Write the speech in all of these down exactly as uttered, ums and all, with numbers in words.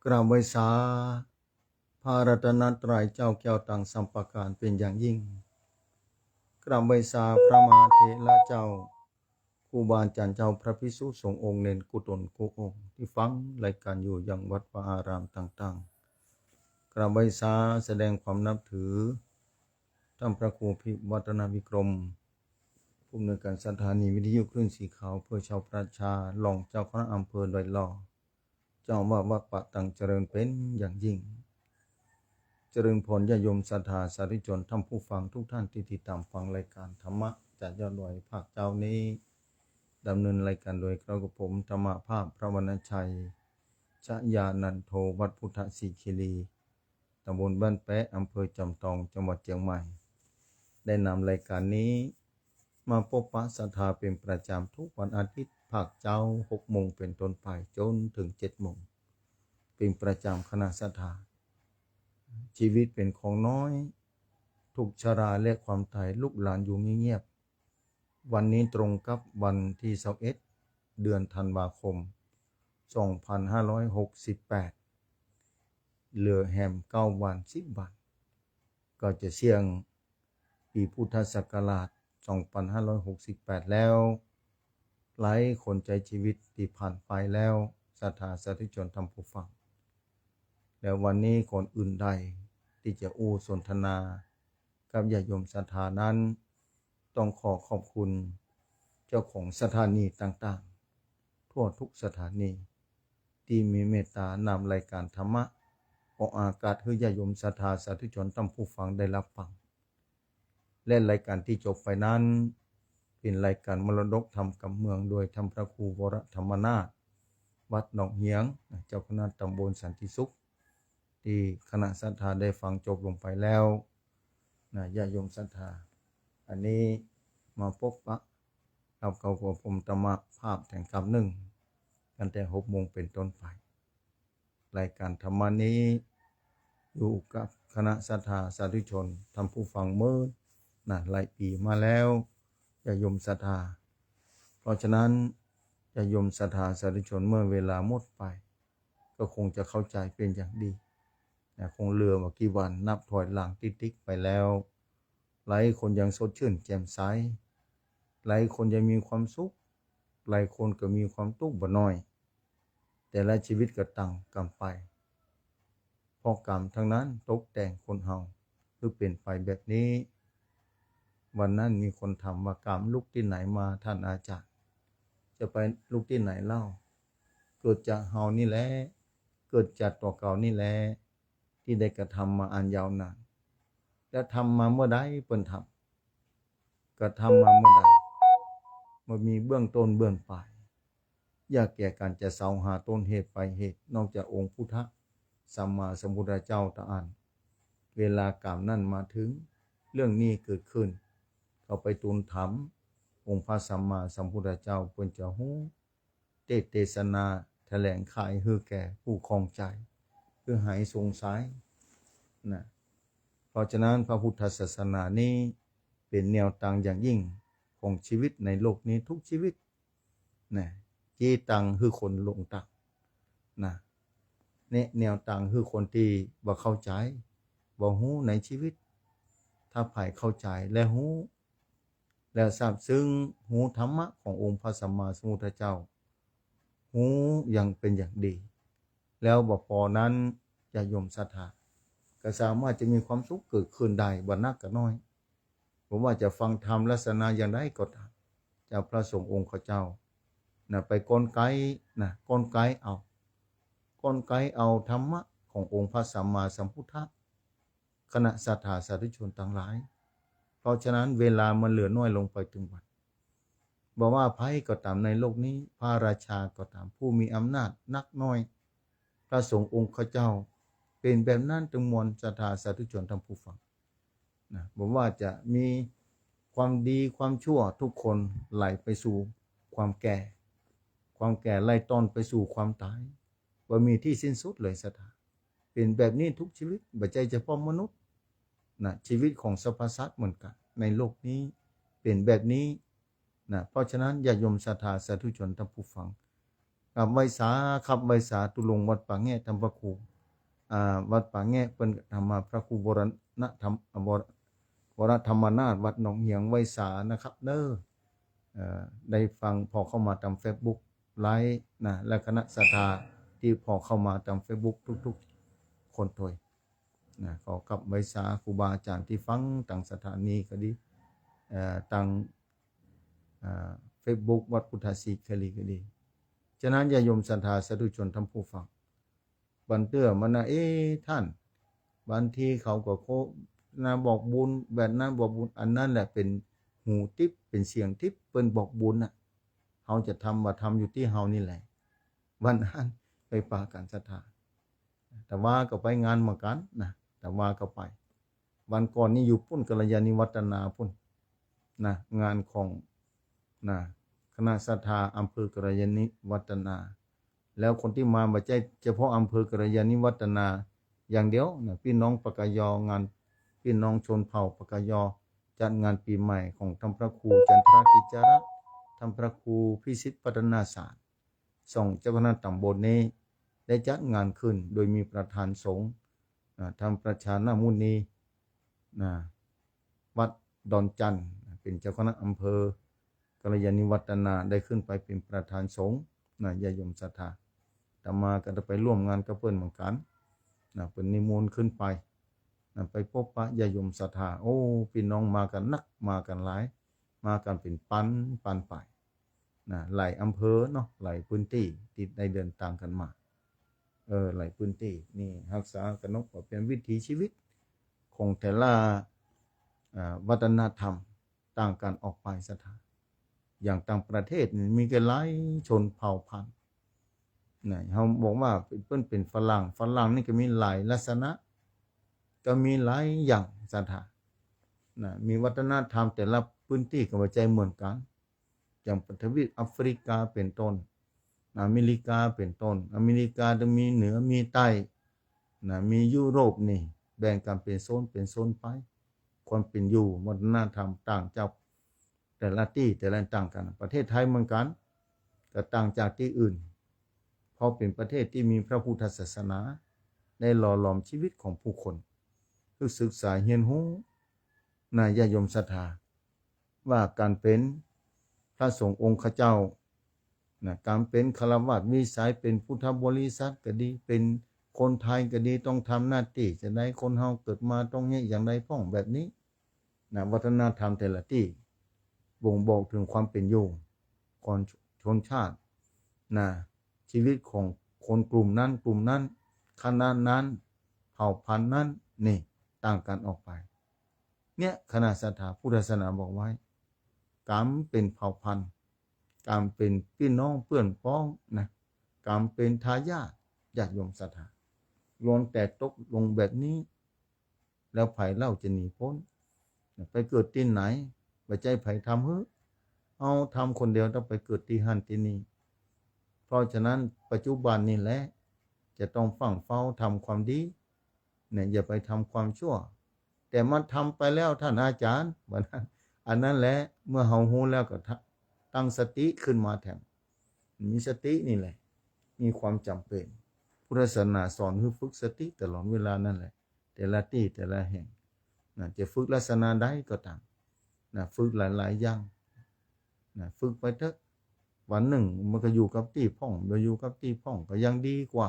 กราบไหว้สาพระรัตนตรัยเจ้าแก้วตังสามประก๋านเป๋นอย่างยิ่ง กราบไหว้สาพระมหาเถระเจ้า ครูบาอาจ๋ารย์เจ้า พระภิกษุสงฆ์องค์เณรกู้ต๋นกู้องค์ ตี้ฟังรายก๋านอยู่ยังวัดวาอารามต่างๆ กราบไหว้สาแสดงความนับถือ ต้านพระครูพิวัฒนวิกรม ผู้อำนวยก๋านสถานีวิทยุคลื่นสีขาวเพื่อชาวประชา รองเจ้าคณะอำเภอดอยหล่อ เจ้าอาวาสวัดป่าตังเจริญเป๋นอย่างยิ่ง เจริญพรญาติโยมศรัทธาสาธุชนท่านผู้ฟังทุกท่านตี้ติดต๋ามฟังรายก๋านธรรมะจากยอดดอยภาคเจ๊านี้ ดำเนินรายก๋านโดยเกล้ากระผมธรรมภาพพระวรรณชัย ชยานันโท วัดพุทธสิขิลี ต๋ำบลบ้านแป๊ะ อำเภอจอมตอง จังหวัดเจียงใหม่ ได้นำรายก๋านนี้มาปบปะศรัทธาเป๋นประจ๋ำทุกวันอาทิตย์ภาคเจ๊า หกโมงเป๋นต้นไปจ๋นเถิงเจ็ดโมง เป๋นประจ๋ำคณะศรัทธา ชีวิตเป๋นของน้อย ทุกข์ชราและความต๋าย ลูกหลานอยู่เงียบๆ วันนี้ตรงกับวันตี้ซาวเอ็ด เดือนธันวาคม สองพันห้าร้อยหกสิบแปด เหลือแหมเก้าวันสิบวัน ก็จะเสี่ยงปี๋พุทธศักราช สองพันห้าร้อยหกสิบแปด แล้ว หลายคนใจ๊ชีวิตตี้ผ่านไปแล้ว ศรัทธาสาธุชนท่านผู้ฟัง แล้ววันนี้ก่อนอื่นใดตี้จะอู้สนทนากับญาติโยมศรัทธานั้น ต้องขอขอบคุณเจ้าของสถานีต่างๆ ทั่วทุกสถานี ตี้มีเมตต๋านำรายก๋านธรรมะออกอากาศหื้อญาติโยมศรัทธาสาธุชนท่านผู้ฟังได้รับฟัง และรายก๋านตี้จบไปนั้น เป๋นรายก๋านมรดกธรรมกำเมือง โดยท่านพระครูวรธรรมนาถ วัดหนองเฮียง เจ้าคณะต๋ำบลสันติสุข ตี้คณะศรัทธาได้ฟังจบลงไปแล้ว นะ ญาติโยมศรัทธา อันนี้มาปบปะกับเกล้ากระผมธรรมภาพแถงกำนึ่ง ตั้งแต่หกโมงเป๋นต้นไป รายก๋านธรรมะนี้อยู่กับคณะศรัทธาสาธุชนท่านผู้ฟังเมินนานหลายปี๋มาแล้ว ญาติโยมศรัทธา เพราะฉะนั้น ญาติโยมศรัทธาสาธุชนเมื่อเวลาหมดไป ก็คงจะเข้าใจ๋เป๋นอย่างดี นะ คงเหลือบ่ากี่วันนับถอยหลังติ๊กๆ ไปแล้ว หลายคนยังสดชื่นแจ่มใส หลายคนยังมีความสุข หลายคนก็มีความตุ๊กข์บ่น้อย แต่ละชีวิตก็ต่างกั๋นไป เพราะกรรมตังนั้นตกแต่งคนเฮาหื้อเป๋นไปแบบนี้ วันนั้นมีคนถามว่า กรรมลุกตี้ไหนมาท่านอาจ๋ารย์ จะไปลุกตี้ไหนเล่า เกิดจากเฮานี่แหละ เกิดจากตั๋วเก่านี่แหละ ตี้ได้กระทำมาอันยาวนาน แล้วทำมาเมื่อใดเปิ้นทำ กระทำมาเมื่อใด บ่มีเบื้องต้นเบื้องปลาย ยากแก่ก๋านจะเสาะหาต้นเหตุปลายเหตุ นอกจากองค์พุทธสัมมาสัมพุทธเจ้าเต้าอั้น เวลากรรมนั้นมาเถิง เรื่องนี้เกิดขึ้น เข้าไปทูลถามองค์พระสัมมาสัมพุทธเจ้า เปิ้นจะฮู้ เตสน์เตสนาแถลงไขหื้อแก่ผู้ข้องใจ๋ หื้อหายสงสัย นะ เพราะฉะนั้นพระพุทธศาสนานี้เป๋นแนวตางอย่างยิ่งของชีวิตในโลกนี้ทุกชีวิต นะ จี้ตางหื้อคนหลงตาง นะ แนะแนวตางหื้อคนตี้บ่เข้าใจ๋ บ่ฮู้ในชีวิต ถ้าใผเข้าใจ๋และฮู้ แล้วซาบซึ้งฮู้ธรรมะขององค์พระสัมมาสัมพุทธเจ้า ฮู้อย่างเป๋นอย่างดี แล้วบ่ปอนั้น ญาติโยมศรัทธา ก็สามารถจะมีความสุขเกิดขึ้นได้ บ่นักก็น้อย บ่ว่าจะฟังธรรมลักษณะอย่างใดก็ต๋าม จากพระสงฆ์องค์ข้าเจ้า นะ ไปก้อนไก๊ นะ ก้อนไก๊เอา ก้อนไก๊เอาธรรมะขององค์พระสัมมาสัมพุทธะ คณะศรัทธาสาธุชนตังหลาย เพราะฉะนั้นเวลามันเหลือน้อยลงไปตึงวัน บ่ว่าใผก็ต๋ามในโลกนี้ พระราชาก็ต๋าม ผู้มีอำนาจนักน้อย พระสงฆ์องค์ข้าเจ้า เป๋นแบบนั้นตึงมวลศรัทธาสาธุชนท่านผู้ฟัง นะ บ่ว่าจะมีความดีความชั่ว ทุกคนไหลไปสู่ความแก่ ความแก่ไล่ต้อนไปสู่ความต๋าย บ่มีตี้สิ้นสุดเลยศรัทธา เป๋นแบบนี้ทุกชีวิต บ่ใจ้เฉพาะมนุษย์ นะ ชีวิตของสรรพสัตว์เหมือนกั๋น ในโลกนี้เป๋นแบบนี้ นะ เพราะฉะนั้นญาติโยมศรัทธาสาธุชนท่านผู้ฟัง กับไหว้สา ครับ ไหว้สาตุ๊ลุงวัดป่าแงะ ธรรมพระครู อ่า วัดป่าแงะ เปิ้นธรรมาพระครูวรณธรรม วร วรธรรมนาถ วัดหนองเหียง ไหว้สานะครับเน้อ เอ่อ ได้ฟังผ่อเข้ามาต๋ามเฟซบุ๊กไลฟ์นะ และคณะศรัทธาตี้ผ่อเข้ามาต๋ามเฟซบุ๊กทุกๆ คนตวยนะ ขอกับไหว้สาครูบาอาจ๋ารย์ตี้ฟังตางสถานีก็ดี เอ่อ ตาง อ่า เฟซบุ๊กวัดพุทธาสีเคลีก็ดี ฉะนั้นญาติโยมศรัทธาสาธุชนท่านผู้ฟัง บางเตื้อมานะ เอ๊ะ ท่าน บางทีเขาก็โฆษณาบอกบุญ แบบนั้นบอกบุญ อันนั้นแหละเป๋นหูติ๊บ เป๋นเสียงติ๊บ เปิ้นบอกบุญน่ะ เฮาจะทำบ่ทำอยู่ตี้เฮานี่แหละ วันนั้นไปปากั๋นศรัทธา แต่ว่าก็ไปงานเหมือนกั๋นนะ แต่ว่าก็ไป วันก่อนนี้อยู่ปุ้นกัลยาณิวัฒนาปุ้นนะ งานของนะ คณะศรัทธาอำเภอกัลยาณิวัฒนา แล้วคนตี้มาบ่ใจ้เฉพาะอำเภอกัลยาณิวัฒนาอย่างเดียวนะ ปี้น้องปากกยอ งานปี้น้องชนเผ่าปากกยอ จัดงานปี๋ใหม่ของท่านพระครูจันทรกิจจาระ ท่านพระครูพิสิทธิ์พัฒนาสาร สองเจ้าคณะต๋ำบลนี้ได้จัดงานขึ้น โดยมีประธานสงฆ์ อ่า ท่านประชานามุนี นะ วัดดอนจันทน์ เป๋นเจ้าคณะอำเภอกัลยาณิวัฒนา ได้ขึ้นไปเป๋นประธานสงฆ์นะ ญาติโยมศรัทธา อาตมาก็ได้ไปร่วมงานกับเปิ้นเหมือนกั๋นนะ เปิ้นนิมนต์ขึ้นไปนะ ไปพบปะญาติโยมศรัทธา โอ้ ปี้น้องมากั๋นนัก มากั๋นหลาย มากั๋นเป๋นปัน ปันไปนะ หลายอำเภอเนาะ หลายพื้นตี้ตี้ได้เดินตางกั๋นมา เออ หลายพื้นตี้นี่ฮักษากั๋นเนาะ ก็เป๋นวิถีชีวิตของแต่ละ อ่า วัฒนธรรมต่างกั๋นออกไปศรัทธา อย่างต่างประเทศนี่มีกั๋นหลายชนเผ่าพันธุ์นะ เฮาบอกว่าเปิ้นเป๋นฝรั่ง ฝรั่งนี่ก็มีหลายลักษณะ ก็มีหลายอย่างศรัทธานะ มีวัฒนธรรมแต่ละพื้นตี้ก็บ่ใจ้เหมือนกั๋น อย่างทวีปแอฟริกาเป๋นต้น อเมริกาเป๋นต้น อเมริกาจะมีเหนือมีใต้นะ มียุโรปนี่ แบ่งกั๋นเป๋นโซน เป๋นโซนไป ความเป๋นอยู่ วัฒนธรรมต่างจากแต่ละตี้แต่ละต่างกั๋น ประเทศไทยเหมือนกั๋น ก็ต่างจากตี้อื่น เพราะเป๋นประเทศตี้มีพระพุทธศาสนา ได้หล่อหลอมชีวิตของผู้คน คือศึกษาเฮียนฮู้นะ ญาติโยมศรัทธา ว่าก๋านเป๋นพระสงฆ์องค์ข้าเจ้านะ ก๋านเป๋นฆราวาสวิสัย เป๋นพุทธบริษัทก็ดี เป๋นคนไทยก็ดี ต้องทำหน้าตี้จะใด คนเฮาเกิดมาต้องเยียะอย่างใดพ่องแบบนี้นะ วัฒนธรรมแต่ละตี้บ่งบอกเถิงความเป๋นอยู่ของชนชาตินะ ชีวิตของคนกลุ่มนั้น กลุ่มนั้น คณะนั้น เผ่าพันธุ์นั้น นี่ ต่างกั๋นออกไป เนี่ย คณะศรัทธาพุทธศาสนาบอกไว้ ก๋านเป๋นเผ่าพันธุ์ ก๋านเป๋นปี้น้องเปื้อนป๊องนะ ก๋านเป๋นทายาท ญาติโยมศรัทธา ล้วนแต่ตกลงแบบนี้ แล้วใผเล่าจะหนีป๊น ไปเกิดตี้ไหน บ่ใจ้ใผทำหื้อ เฮาทำคนเดียว ต้องไปเกิดตี้หั้นตี้นี่ เพราะฉะนั้นปัจจุบันนี่แหละ จะต้องฟั่งเฝ้าทำความดี เนี่ย อย่าไปทำความชั่ว แต่มาทำไปแล้วท่านอาจ๋ารย์ ว่านั้น อันนั้นแหละ เมื่อเฮาฮู้แล้วก็ตะ ตั้งสติขึ้นมาแถม มีสตินี่แหละ มีความจ๋ำเป๋น พุทธศาสนาสอนหื้อฝึกสติตลอดเวลานั่นแหละ แต่ละตี้แต่ละแห่งนะ จะฝึกลักษณะใดก็ต๋ามนะ ฝึกหลายๆ อย่างนะ ฝึกไปเถอะ วันนึ่งมันก็อยู่กับตี้พ่อง บ่อยู่กับตี้พ่องก็ยังดีกว่า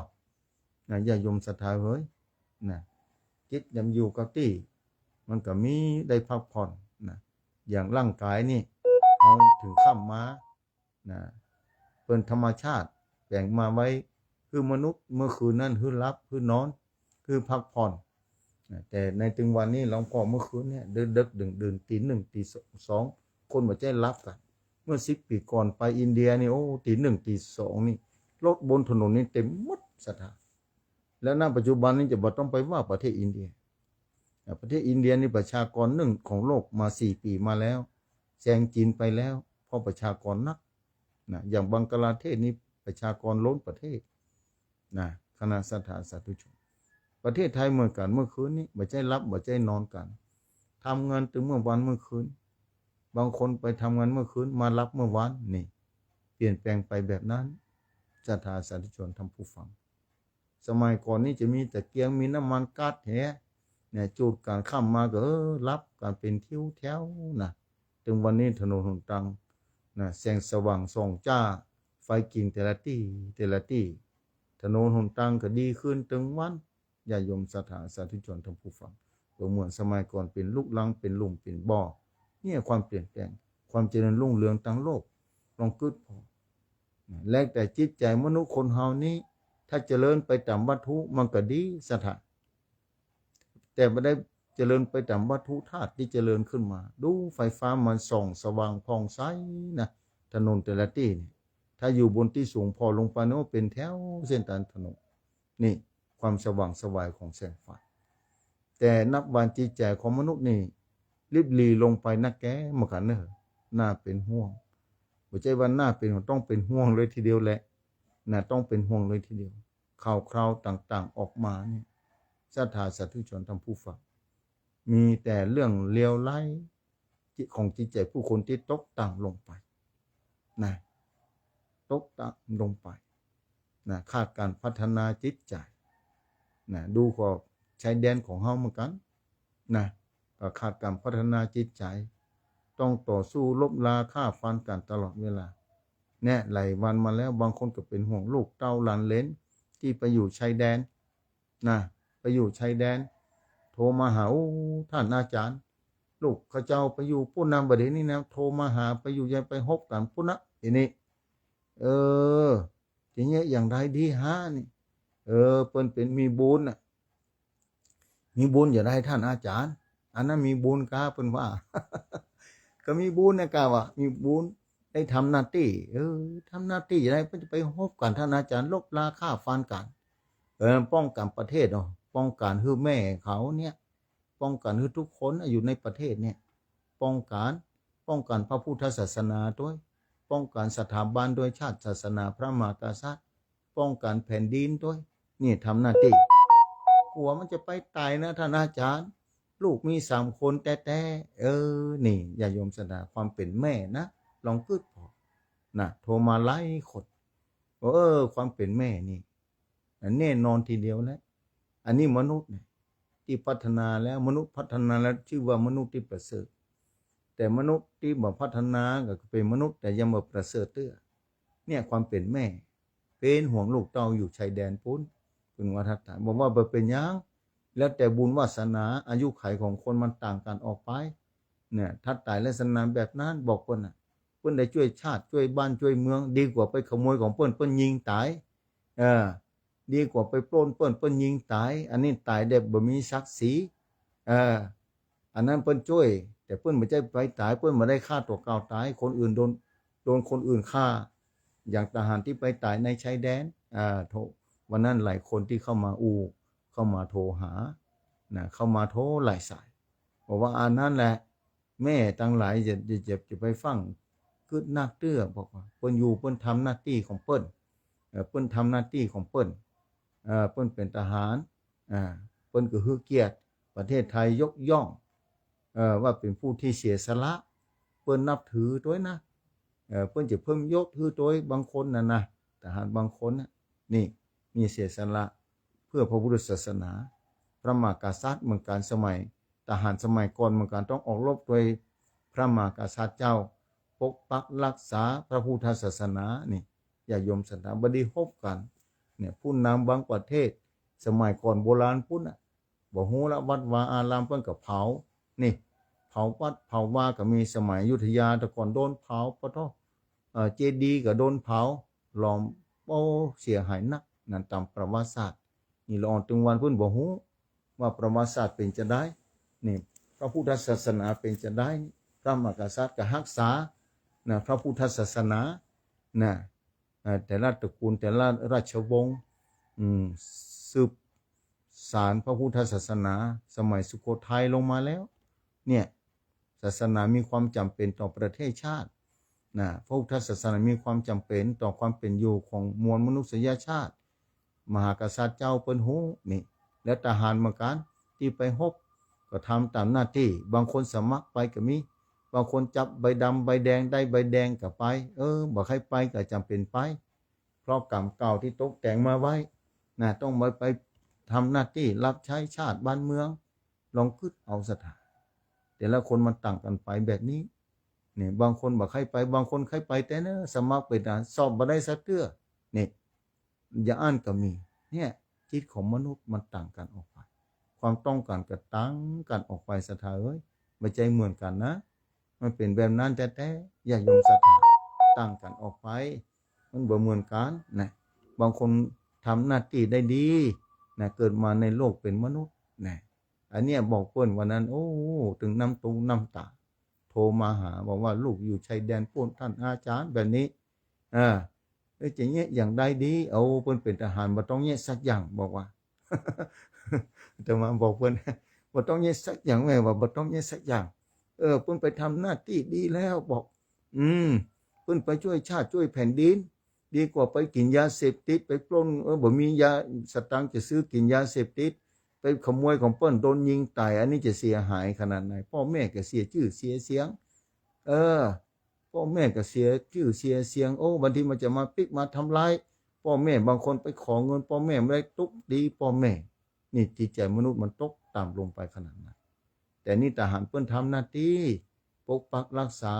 นะ ญาติโยมศรัทธาเอ๋ยนะ จิตยังอยู่กับตี้ มันก็มีได้พักผ่อนนะ อย่างร่างก๋ายนี่ เฮาเถิงค่ำมานะ เปิ้นธรรมชาติแบ่งมาไว้ หื้อมนุษย์เมื่อคืนนั้น หื้อหลับ หื้อนอน หื้อพักผ่อนนะ แต่ในตึงวันนี้หลวงพ่อเมื่อคืนเนี่ย ดึกๆ ดื่นๆ ตีหนึ่ง ตีสอง คนบ่ใจ้หลับกั๋น เมื่อสิบปี๋ก่อนไปอินเดียนี่ โอ้ ตีหนึ่ง ตีสองนี่ รถบนถนนนี่เต็มหมดศรัทธา แล้วณปัจจุบันนี้จะบ่ต้องไปว่าประเทศอินเดีย อ่ะ ประเทศอินเดียนี่ประชากรนึ่งของโลกมาสี่ปี๋มาแล้ว แซงจีนไปแล้ว เพราะประชากรนักนะ อย่างบังคลาเทศนี่ประชากรล้นประเทศนะ คณะศรัทธาสาธุชน ประเทศไทยเหมือนกั๋น เมื่อคืนนี้บ่ใจ้หลับบ่ใจ้นอนกั๋น ทำงานตึงเมื่อวันเมื่อคืน บางคนไปทำงานเมื่อคืน มาหลับเมื่อวาน นี่ เปลี่ยนแปลงไปแบบนั้น ศรัทธาสาธุชนท่านผู้ฟัง สมัยก่อนนี้จะมีตะเกียง มีน้ำมันก๊าซแห เนี่ย จูดกั๋นค่ำมาก็ เออ หลับกั๋นเป๋นทิวแถวนะ ตึงวันนี้ถนนหนตางนะ แสงสว่างส่องจ้า ไฟกิ๋งแต่ละตี้ แต่ละตี้ ถนนหนตางก็ดีขึ้นตึงวัน ญาติโยมศรัทธาสาธุชนท่านผู้ฟัง ก็เหมือนสมัยก่อนเป๋นลุกรัง เป๋นหลุม เป๋นบ่อ เนี่ย ความเปลี่ยนแปลง ความเจริญรุ่งเรืองตางโลก ลองกึ๊ดผ่อ นะ แล้วแต่จิตใจ๋มนุษย์คนเฮานี้ ถ้าเจริญไปต๋ามวัตถุมันก็ดี ศรัทธา แต่บ่ได้เจริญไปต๋ามวัตถุธาตุตี้เจริญขึ้นมา ดูไฟฟ้ามันส่องสว่างผ่องใสนะ ถนนแต่ละตี้เนี่ย ถ้าอยู่บนตี้สูงผ่อลงไปโน้นเป๋นแถวเส้นตางถนน นี่ ความสว่างไสวของแสงไฟ แต่นับวันจิตใจ๋ของมนุษย์นี่ ลิบหลีลงไปนักแก่เหมือนกั๋นเน่อ น่าเป๋นห่วง บ่ใจ้ว่าน่าเป๋นห่วง ต้องเป๋นห่วงเลยทีเดียวแหละนะ ต้องเป๋นห่วงเลยทีเดียว ข่าวคราวต่างๆ ออกมาเนี่ย ศรัทธาสาธุชนท่านผู้ฟัง มีแต่เรื่องเลวร้าย จิตของจิตใจ๋ผู้คนตี้ตกต่ำลงไปนะ ตกต่ำลงไปนะ ขาดก๋านพัฒนาจิตใจ๋นะ ดูขอบชายแดนของเฮาเหมือนกั๋นนะ ก็ขาดก๋านพัฒนาจิตใจ๋ ต้องต่อสู้รบราฆ่าฟันกั๋นตลอดเวลา เนี่ย หลายวันมาแล้ว บางคนก็เป๋นห่วงลูกเต้าหลานเหลนตี้ไปอยู่ชายแดน นะ ไปอยู่ชายแดน โทรมาหา โอ้ ท่านอาจ๋ารย์ ลูกข้าเจ้าไปอยู่ปู๊นนะ บ่าเดี่ยวนี้นะ โทรมาหา ไปอยู่ จะไปฮบกั๋นปู๊นนะ อันนี้ เออ จะเยียะอย่างใดดีฮะนี่ เออ เปิ้นเป๋นมีบุญน่ะ มีบุญจะใดท่านอาจ๋ารย์ อันนั้นมีบุญกา เปิ้นว่า ก็มีบุญนะกาว่า มีบุญได้ทำหน้าตี้ เออ ทำหน้าตี้จะใด เปิ้นจะไปฮบกั๋นท่านอาจ๋ารย์ รบราฆ่าฟันกั๋น เออ ป้องกั๋นประเทศเนาะ ป้องกั๋นหื้อแม่เขาเนี่ย ป้องกั๋นหื้อทุกคนอยู่ในประเทศเนี่ย ป้องกั๋น ป้องกั๋นพระพุทธศาสนาตวย ป้องกั๋นสถาบันตวย ชาติศาสนาพระมหากษัตริย์ ป้องกั๋นแผ่นดินตวย นี่ทำหน้าตี้ กั๋วมันจะไปต๋ายนะท่านอาจ๋ารย์ ลูกมีสามคนแต๊ๆ เออ นี่ญาติโยมศรัทธา ความเป๋นแม่นะ ลองกึ๊ดผ่อนะ โทรมาหลายคน เออ ความเป๋นแม่นี่ อันแน่นอนทีเดียวแหละ อันนี้มนุษย์เนี่ย ตี้พัฒนาแล้ว มนุษย์พัฒนาแล้ว จื้อว่ามนุษย์ตี้ประเสริฐ แต่มนุษย์ตี้บ่พัฒนาก็เป๋นมนุษย์ แต่ยังบ่ประเสริฐเตื้อ เนี่ย ความเป๋นแม่ เป๋นห่วงลูกเต้าอยู่ชายแดนปู๊น เปิ้นว่าทัดต๋าย บอกว่าบ่เป๋นหยัง แล้วแต่บุญวาสนา อายุขัยของคนมันต่างกั๋นออกไป เนี่ย ทัดต๋ายลักษณะแบบนั้น บอกเปิ้นน่ะ เปิ้นได้จ้วยชาติ จ้วยบ้าน จ้วยเมือง ดีกว่าไปขโมยของเปิ้น เปิ้นยิงต๋าย เออ ดีกว่าไปปล้นเปิ้น เปิ้นยิงต๋าย อันนี้ต๋ายแบบบ่มีศักดิ์ศรี เออ อันนั้นเปิ้นจ้วย แต่เปิ้นบ่ใจ้ไปต๋าย เปิ้นบ่ได้ฆ่าตั๋วเก่าต๋าย คนอื่นโดน โดนคนอื่นฆ่า อย่างทหารตี้ไปต๋ายในชายแดน อ่า โทร วันนั้นหลายคนตี้เข้ามาอู้ เข้ามาโทรหา นะ เข้ามาโทรหลายสาย บอกว่าอันนั้นแหละ แม่ตังหลายจะ จะ จะ จะไปฟั่งกึ๊ดนักเตื้อ บอกว่าเปิ้นอยู่เปิ้นทำหน้าตี้ของเปิ้น เอ่อ เปิ้นทำหน้าตี้ของเปิ้น เอ่อ เปิ้นเป๋นทหาร อ่า เปิ้นก็หื้อเกียรติ ประเทศไทยยกย่อง เอ่อ ว่าเป๋นผู้ตี้เสียสละ เปิ้นนับถือตวยนะ เอ่อ เปิ้นจะเพิ่มยศหื้อตวย บางคนน่ะนะ ทหารบางคนน่ะ นี่ นี่เสียสละเพื่อพระพุทธศาสนา พระมหากษัตริย์เหมือนกั๋น สมัยทหารสมัยก่อนเหมือนกั๋น ต้องออกรบตวยพระมหากษัตริย์เจ้า ปกปักรักษาพระพุทธศาสนา นี่ ญาติโยมศรัทธา บ่ดีฮบกั๋น เนี่ย ผู้นำบางประเทศ สมัยก่อนโบราณปู๊นน่ะ บ่ฮู้ละ วัดวาอารามเปิ้นก็เผา นี่ เผาวัดเผาวาก็มี สมัยอยุธยาแต่ก่อนโดนเผา ปะโท้ เอ่อ เจดีย์ก็โดนเผา ล้อม โอ้ เสียหายนัก นั่นต๋ามประวัติศาสตร์ นี่ละอ่อนตึงวันเปิ้นบ่ฮู้ว่าประวัติศาสตร์เป๋นจะใด นี่ พระพุทธศาสนาเป๋นจะใด พระมหากษัตริย์ก็ฮักษา นะ พระพุทธศาสนา นะ เอ่อ แต่ละตระกูล แต่ละราชวงศ์ อืม สืบสานพระพุทธศาสนา สมัยสุโขทัยลงมาแล้ว เนี่ย ศาสนามีความจ๋ำเป๋นต่อประเทศชาติ นะ พระพุทธศาสนามีความจ๋ำเป๋นต่อความเป๋นอยู่ของมวลมนุษยชาติ มหากษัตริย์เจ้าเปิ้นฮู้ นี่ และทหารเหมือนกั๋น ตี้ไปฮบ ก็ทำต๋ามหน้าตี้ บางคนสมัครไปก็มี บางคนจับใบดำใบแดง ได้ใบแดงก็ไป เออ บ่ใค่ไปก็จ๋ำเป๋นไป เพราะกรรมเก่าตี้ตกแต่งมาไว้ นะ ต้องมาไปทำหน้าตี้รับใช้ชาติบ้านเมือง ลองกึ๊ดเอาศรัทธา แต่ละคนมันต่างกั๋นไปแบบนี้ เนี่ย บางคนบ่ใค่ไป บางคนใค่ไปแต๊เน่อ สมัครเป๋นทหาร สอบบ่ได้สักเตื้อ เนี่ย อย่างอั้นก็มี เนี่ย จิตของมนุษย์มันต่างกั๋นออกไป ความต้องก๋านก็ต่างกั๋นออกไป ศรัทธาเอ๋ย บ่ใจ้เหมือนกั๋นนะ มันเป๋นแบบนั้นแต๊ๆ ญาติโยมศรัทธา ต่างกั๋นออกไป มันบ่เหมือนกั๋นนะ บางคนทำหน้าตี้ได้ดีนะ เกิดมาในโลกเป๋นมนุษย์นะ อันเนี้ยบอกเปิ้นวันนั้น โอ้ ตึงน้ำตุ๊น้ำต๋า โทรมาหา บอกว่าลูกอยู่ชายแดนปู๊น ต้านอาจ๋ารย์ แบบนี้ อ่า เอ้ย จะเยียะอย่างใดดี เอาเปิ้นเป๋นทหาร บ่ต้องเยียะสักอย่าง บอกว่า อาตมาบอกเปิ้น บ่ต้องเยียะสักอย่าง แม่ว่าบ่ต้องเยียะสักอย่าง เออ เปิ้นไปทำหน้าตี้ดีแล้ว บอก อืม เปิ้นไปจ้วยชาติจ้วยแผ่นดิน ดีกว่าไปกิ๋นยาเสพติด ไปปล้น เออ บ่มียาสตางค์จะซื้อกิ๋นยาเสพติด ไปขโมยของเปิ้น โดนยิงต๋าย อันนี้จะเสียหายขนาดไหน ป้อแม่ก็เสียจื้อเสียเสียง เออ ป้อแม่ก็เสียจื้อเสียเสียง โอ้ บางทีมันจะมาปิ๊กมาทำร้ายป้อแม่ บางคนไปขอเงินป้อแม่บ่ได้ ตุ๊บตีป้อแม่ นี่จิตใจ๋มนุษย์มันตกต่ำลงไปขนาดนั้น แต่นี่ทหารเปิ้นทำหน้าตี้ปกปักรักษา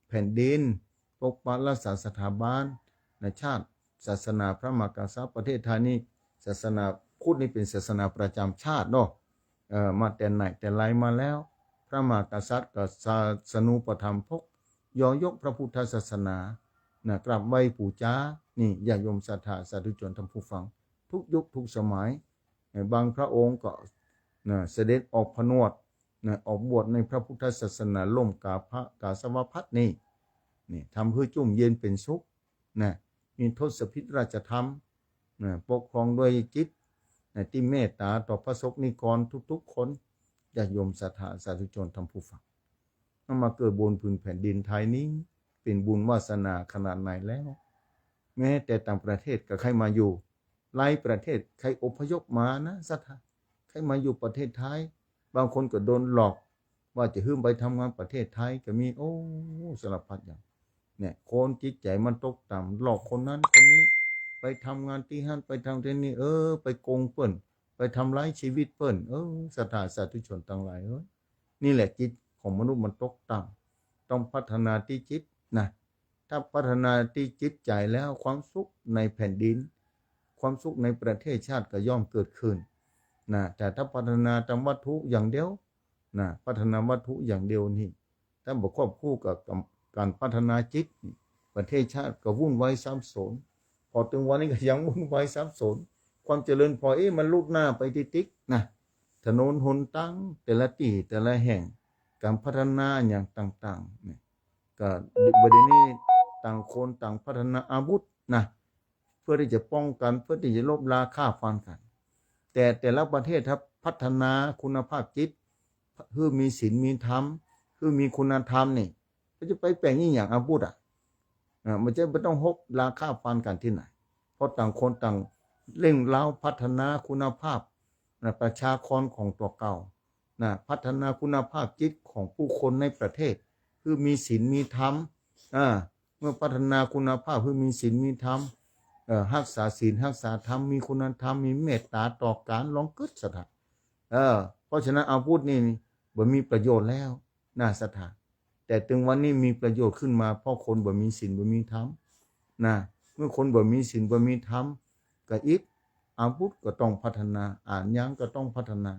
แผ่นดิน ปกปักรักษาสถาบันนะ ชาติ ศาสนาพระมหากษัตริย์ ประเทศไทยนี่ ศาสนาพุทธนี่เป๋นศาสนาประจำชาติเนาะ เอ่อ มาแต่ไหนแต่ไรมาแล้ว พระมหากษัตริย์กับศาสนูปถัมภก ยอยกพระพุทธศาสนา นะ กราบไหว้ปู๋จา นี่ ญาติโยมศรัทธาสาธุชนท่านผู้ฟัง ทุกยุคทุกสมัย เอ่อ บางพระองค์ก็ นะ เสด็จออกผนวด นะ ออกบวชในพระพุทธศาสนา ร่วมกับพระกาสาวพัสต์นี่ นี่ ทำหื้อจุ่มเย็นเป๋นสุข นะ มีทศพิธราชธรรม นะ ปกครองด้วยจิต นะ ตี้เมตต๋าต่อพระสงฆ์นิกรทุกๆ คน ญาติโยมศรัทธาสาธุชนท่านผู้ฟัง นำมาเกิดบนผืนแผ่นดินไทยนี้ เป๋นบุญวาสนาขนาดไหนแล้ว แม้แต่ต่างประเทศก็ใค่มาอยู่ หลายประเทศใค่อพยพมานะ ศรัทธา ใค่มาอยู่ประเทศไทย บางคนก็โดนหลอก ว่าจะหื้อไปทำงานประเทศไทยก็มี โอ้ สารพัดอย่าง เนี่ย คนจิตใจ๋มันตกต่ำ หลอกคนนั้นคนนี้ ไปทำงานตี้หั้น ไปทำตี้นี่ เออ ไปโกงเปิ้น ไปทำร้ายชีวิตเปิ้น เออ ศรัทธาสาธุชนตังหลายเอ้ย นี่แหละจิตของมนุษย์มันตกต่ำ ต้องพัฒนาตี้จิตนะ ถ้าพัฒนาตี้จิตใจ๋แล้ว ความสุขในแผ่นดิน ความสุขในประเทศชาติก็ย่อมเกิดขึ้นนะ แต่ถ้าพัฒนาต๋ามวัตถุอย่างเดียวนะ พัฒนาวัตถุอย่างเดียวนี่ ถ้าบ่ควบคู่กับก๋านพัฒนาจิตนี่ ประเทศชาติก็วุ่นวายสับสน พอเถิงวันนี้ก็ยังวุ่นวายสับสน ความเจริญพอ เอ๊ะ มันลุกหน้าไปติ๊กๆ นะ ถนนหนตางแต่ละตี้แต่ละแห่ง ก๋านพัฒนาอย่างต่างๆ เนี่ย ก็บ่ดีนี่ต่างคนต่างพัฒนาอาวุธนะ เพื่อตี้จะป้องกั๋น เพื่อตี้จะลบราฆ่าฟันกั๋น แต่แต่ละประเทศถ้าพัฒนาคุณภาพจิต หื้อมีศีลมีธรรม หื้อมีคุณธรรมนี่ ก็จะไปแป๋งอี่หยังอาวุธอ่ะ อ่า มันจะบ่ต้องลบราฆ่าฟันกั๋นตี้ไหน เพราะต่างคนต่างเร่งเร้าพัฒนาคุณภาพนะ ประชากรของตั๋วเก่านะ พัฒนาคุณภาพจิตของผู้คนในประเทศ หื้อมีศีลมีธรรม อ่า เมื่อพัฒนาคุณภาพ หื้อมีศีลมีธรรม เอ่อ ฮักษาศีลฮักษาธรรม มีคุณธรรม มีเมตต๋าต่อกั๋น ลองกึ๊ดศรัทธา เออ เพราะฉะนั้นอาวุธนี่บ่มีประโยชน์แล้วนะ ศรัทธา แต่เถิงวันนี้มีประโยชน์ขึ้นมา เพราะคนบ่มีศีลบ่มีธรรมนะ เมื่อคนบ่มีศีลบ่มีธรรม ก็อิด อาวุธก็ต้องพัฒนา อะหยังก็ต้องพัฒนา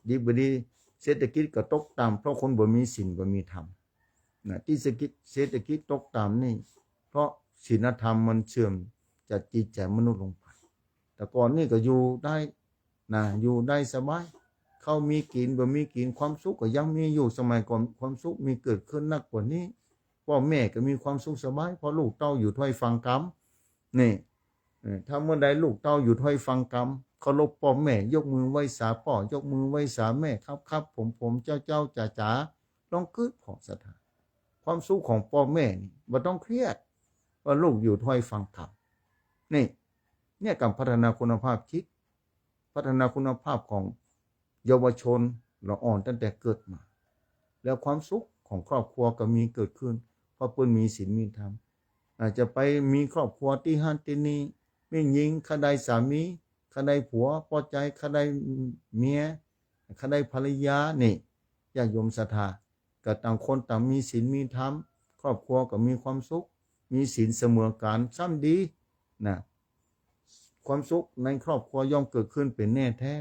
ดีบ่ดี เศรษฐกิจก็ตกต่ำ เพราะคนบ่มีศีลบ่มีธรรมนะ ตี้เศรษฐกิจ เศรษฐกิจตกต่ำนี่ เพราะศีลธรรมมันเสื่อมจากจิตใจ๋มนุษย์ลงไป แต่ก่อนนี่ก็อยู่ได้นะ อยู่ได้สบาย ข้าวมีกิ๋น บ่มีกิ๋น ความสุขก็ยังมีอยู่ สมัยก่อนความสุขมีเกิดขึ้นนักกว่านี้ ป้อแม่ก็มีความสุขสบาย เพราะลูกเต้าอยู่ถ้อยฟังกำ นี่ เออ ถ้าเมื่อใดลูกเต้าอยู่ถ้อยฟังกำ เคารพป้อแม่ ยกมือไหว้สาป้อ ยกมือไหว้สาแม่ ครับครับ ผมผม เจ้าเจ้า จ๋าจ๋า ลองกึ๊ดผ่อศรัทธา ความสุขของป้อแม่นี่บ่ต้องเครียด ว่าลูกอยู่ถ้อยฟังกำ นี่ เนี่ยก๋านพัฒนาคุณภาพจิต พัฒนาคุณภาพของเยาวชนละอ่อนตั้งแต่เกิดมา แล้วความสุขของครอบครัวก็มีเกิดขึ้น เพราะเปิ้นมีศีลมีธรรม อาจจะไปมีครอบครัวตี้หั้นตี้นี่ แม่ญิงข้าได้สามี ข้าได้ผัว ปอใจ๋ข้าได้เมีย ข้าได้ภรรยา นี่ ญาติโยมศรัทธา ก็ต่างคนต่างมีศีลมีธรรม ครอบครัวก็มีความสุข มีศีลเสมอกั๋น ซ้ำดี นะ ความสุขในครอบครัวย่อมเกิดขึ้นเป๋นแน่แต๊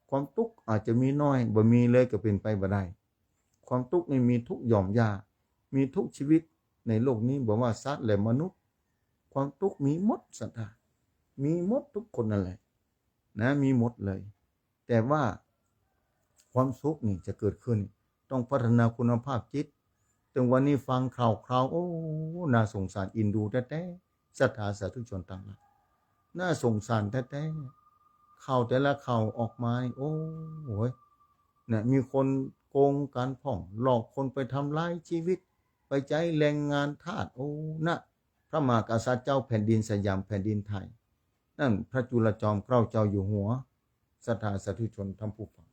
ความตุ๊กข์อาจจะมีน้อย บ่มีเลยก็เป๋นไปบ่ได้ ความตุ๊กข์นี่มีทุกหย่อมหญ้า มีทุกชีวิตในโลกนี้ บ่ว่าสัตว์และมนุษย์ ความตุ๊กข์มีหมดศรัทธา มีหมดทุกคนนั่นแหละ นะ มีหมดเลย แต่ว่าความสุขนี่จะเกิดขึ้น ต้องพัฒนาคุณภาพจิต ตึงวันนี้ฟังข่าวคราว โอ้ น่าสงสารเอ็นดูแต๊ๆ ศรัทธาสาธุชนตังหลาย น่าสงสารแต๊ๆ ข่าวแต่ละข่าวออกมานี่ โอ้ โหย เนี่ย มีคนโกงกั๋นพ่อง หลอกคนไปทำลายชีวิต ไปใจ๊แรงงานทาส โอ้ นะ พระมหากษัตริย์เจ้าแผ่นดินสยามแผ่นดินไทย นั่นพระจุลจอมเกล้าเจ้าอยู่หัว ศรัทธาสาธุชนท่านผู้ฟัง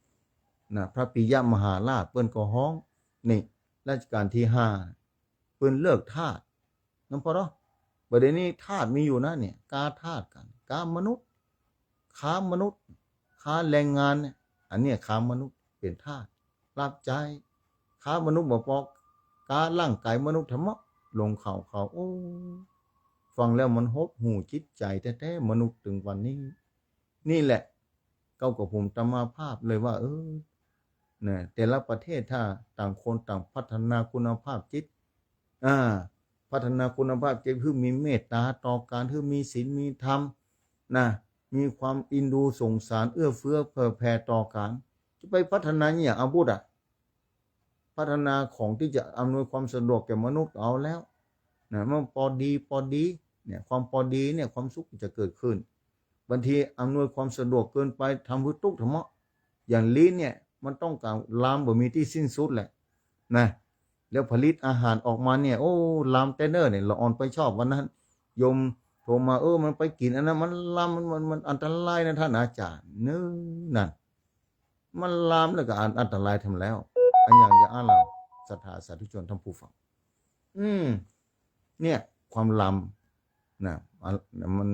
นะ พระปิยมหาราชเปิ้นก็ฮ้อง นี่ รัชกาลตี้ห้า เปิ้นเลิกทาส นะพ่อเนาะ บ่าเดี่ยวนี้ทาสมีอยู่นะเนี่ย ก๊าทาสกั๋น ก๊ามนุษย์ ค้ามนุษย์ ค้าแรงงานเนี่ย อันเนี้ยค้ามนุษย์ เป๋นทาส รับใจ๊ ค้ามนุษย์บ่ปอ ก๊าร่างก๋ายมนุษย์ทำเมาะ ลงข่าวข่าว โอ้ ฟังแล้วมันหดหู่จิตใจ๋แต๊ๆ มนุษย์ตึงวันนี้ นี่แหละ เก้ากับผมอาตมาภาพเลยว่า เออ เนี่ย แต่ละประเทศถ้าต่างคนต่างพัฒนาคุณภาพจิต อ่า พัฒนาคุณภาพจิต หื้อมีเมตตาต่อกั๋น หื้อมีศีลมีธรรม นะ มีความเอ็นดูสงสาร เอื้อเฟื้อเผื่อแผ่ต่อกั๋น จะไปพัฒนาเนี่ยอาวุธอะ พัฒนาของตี้จะอำนวยความสะดวกแก่มนุษย์เอาแล้ว นะ มันปอดีปอดี เนี่ย ความปอดีเนี่ย ความสุขจะเกิดขึ้น บางทีอำนวยความสะดวกเกินไป ทำหื้อตุ๊กข์ทำเมาะ อย่างลิ้นเนี่ย มันต้องก๋านลามบ่มีตี้สิ้นสุดแหละ นะ แล้วผลิตอาหารออกมาเนี่ย โอ้ ลามแต๊เน่อเนี่ย ละอ่อนไปชอบวันนั้น โยมโทรมา เออ มันไปกิ๋นอันนั้น มันลาม มัน มัน มันอันตรายนะท่านอาจารย์ เน่อ นั่น มันลามแล้วก็อัน อันตรายทำแล้ว อันอย่างจะอ้างเล่า ศรัทธาสาธุชนท่านผู้ฟัง อืม เนี่ย ความลาม นะ อัน มัน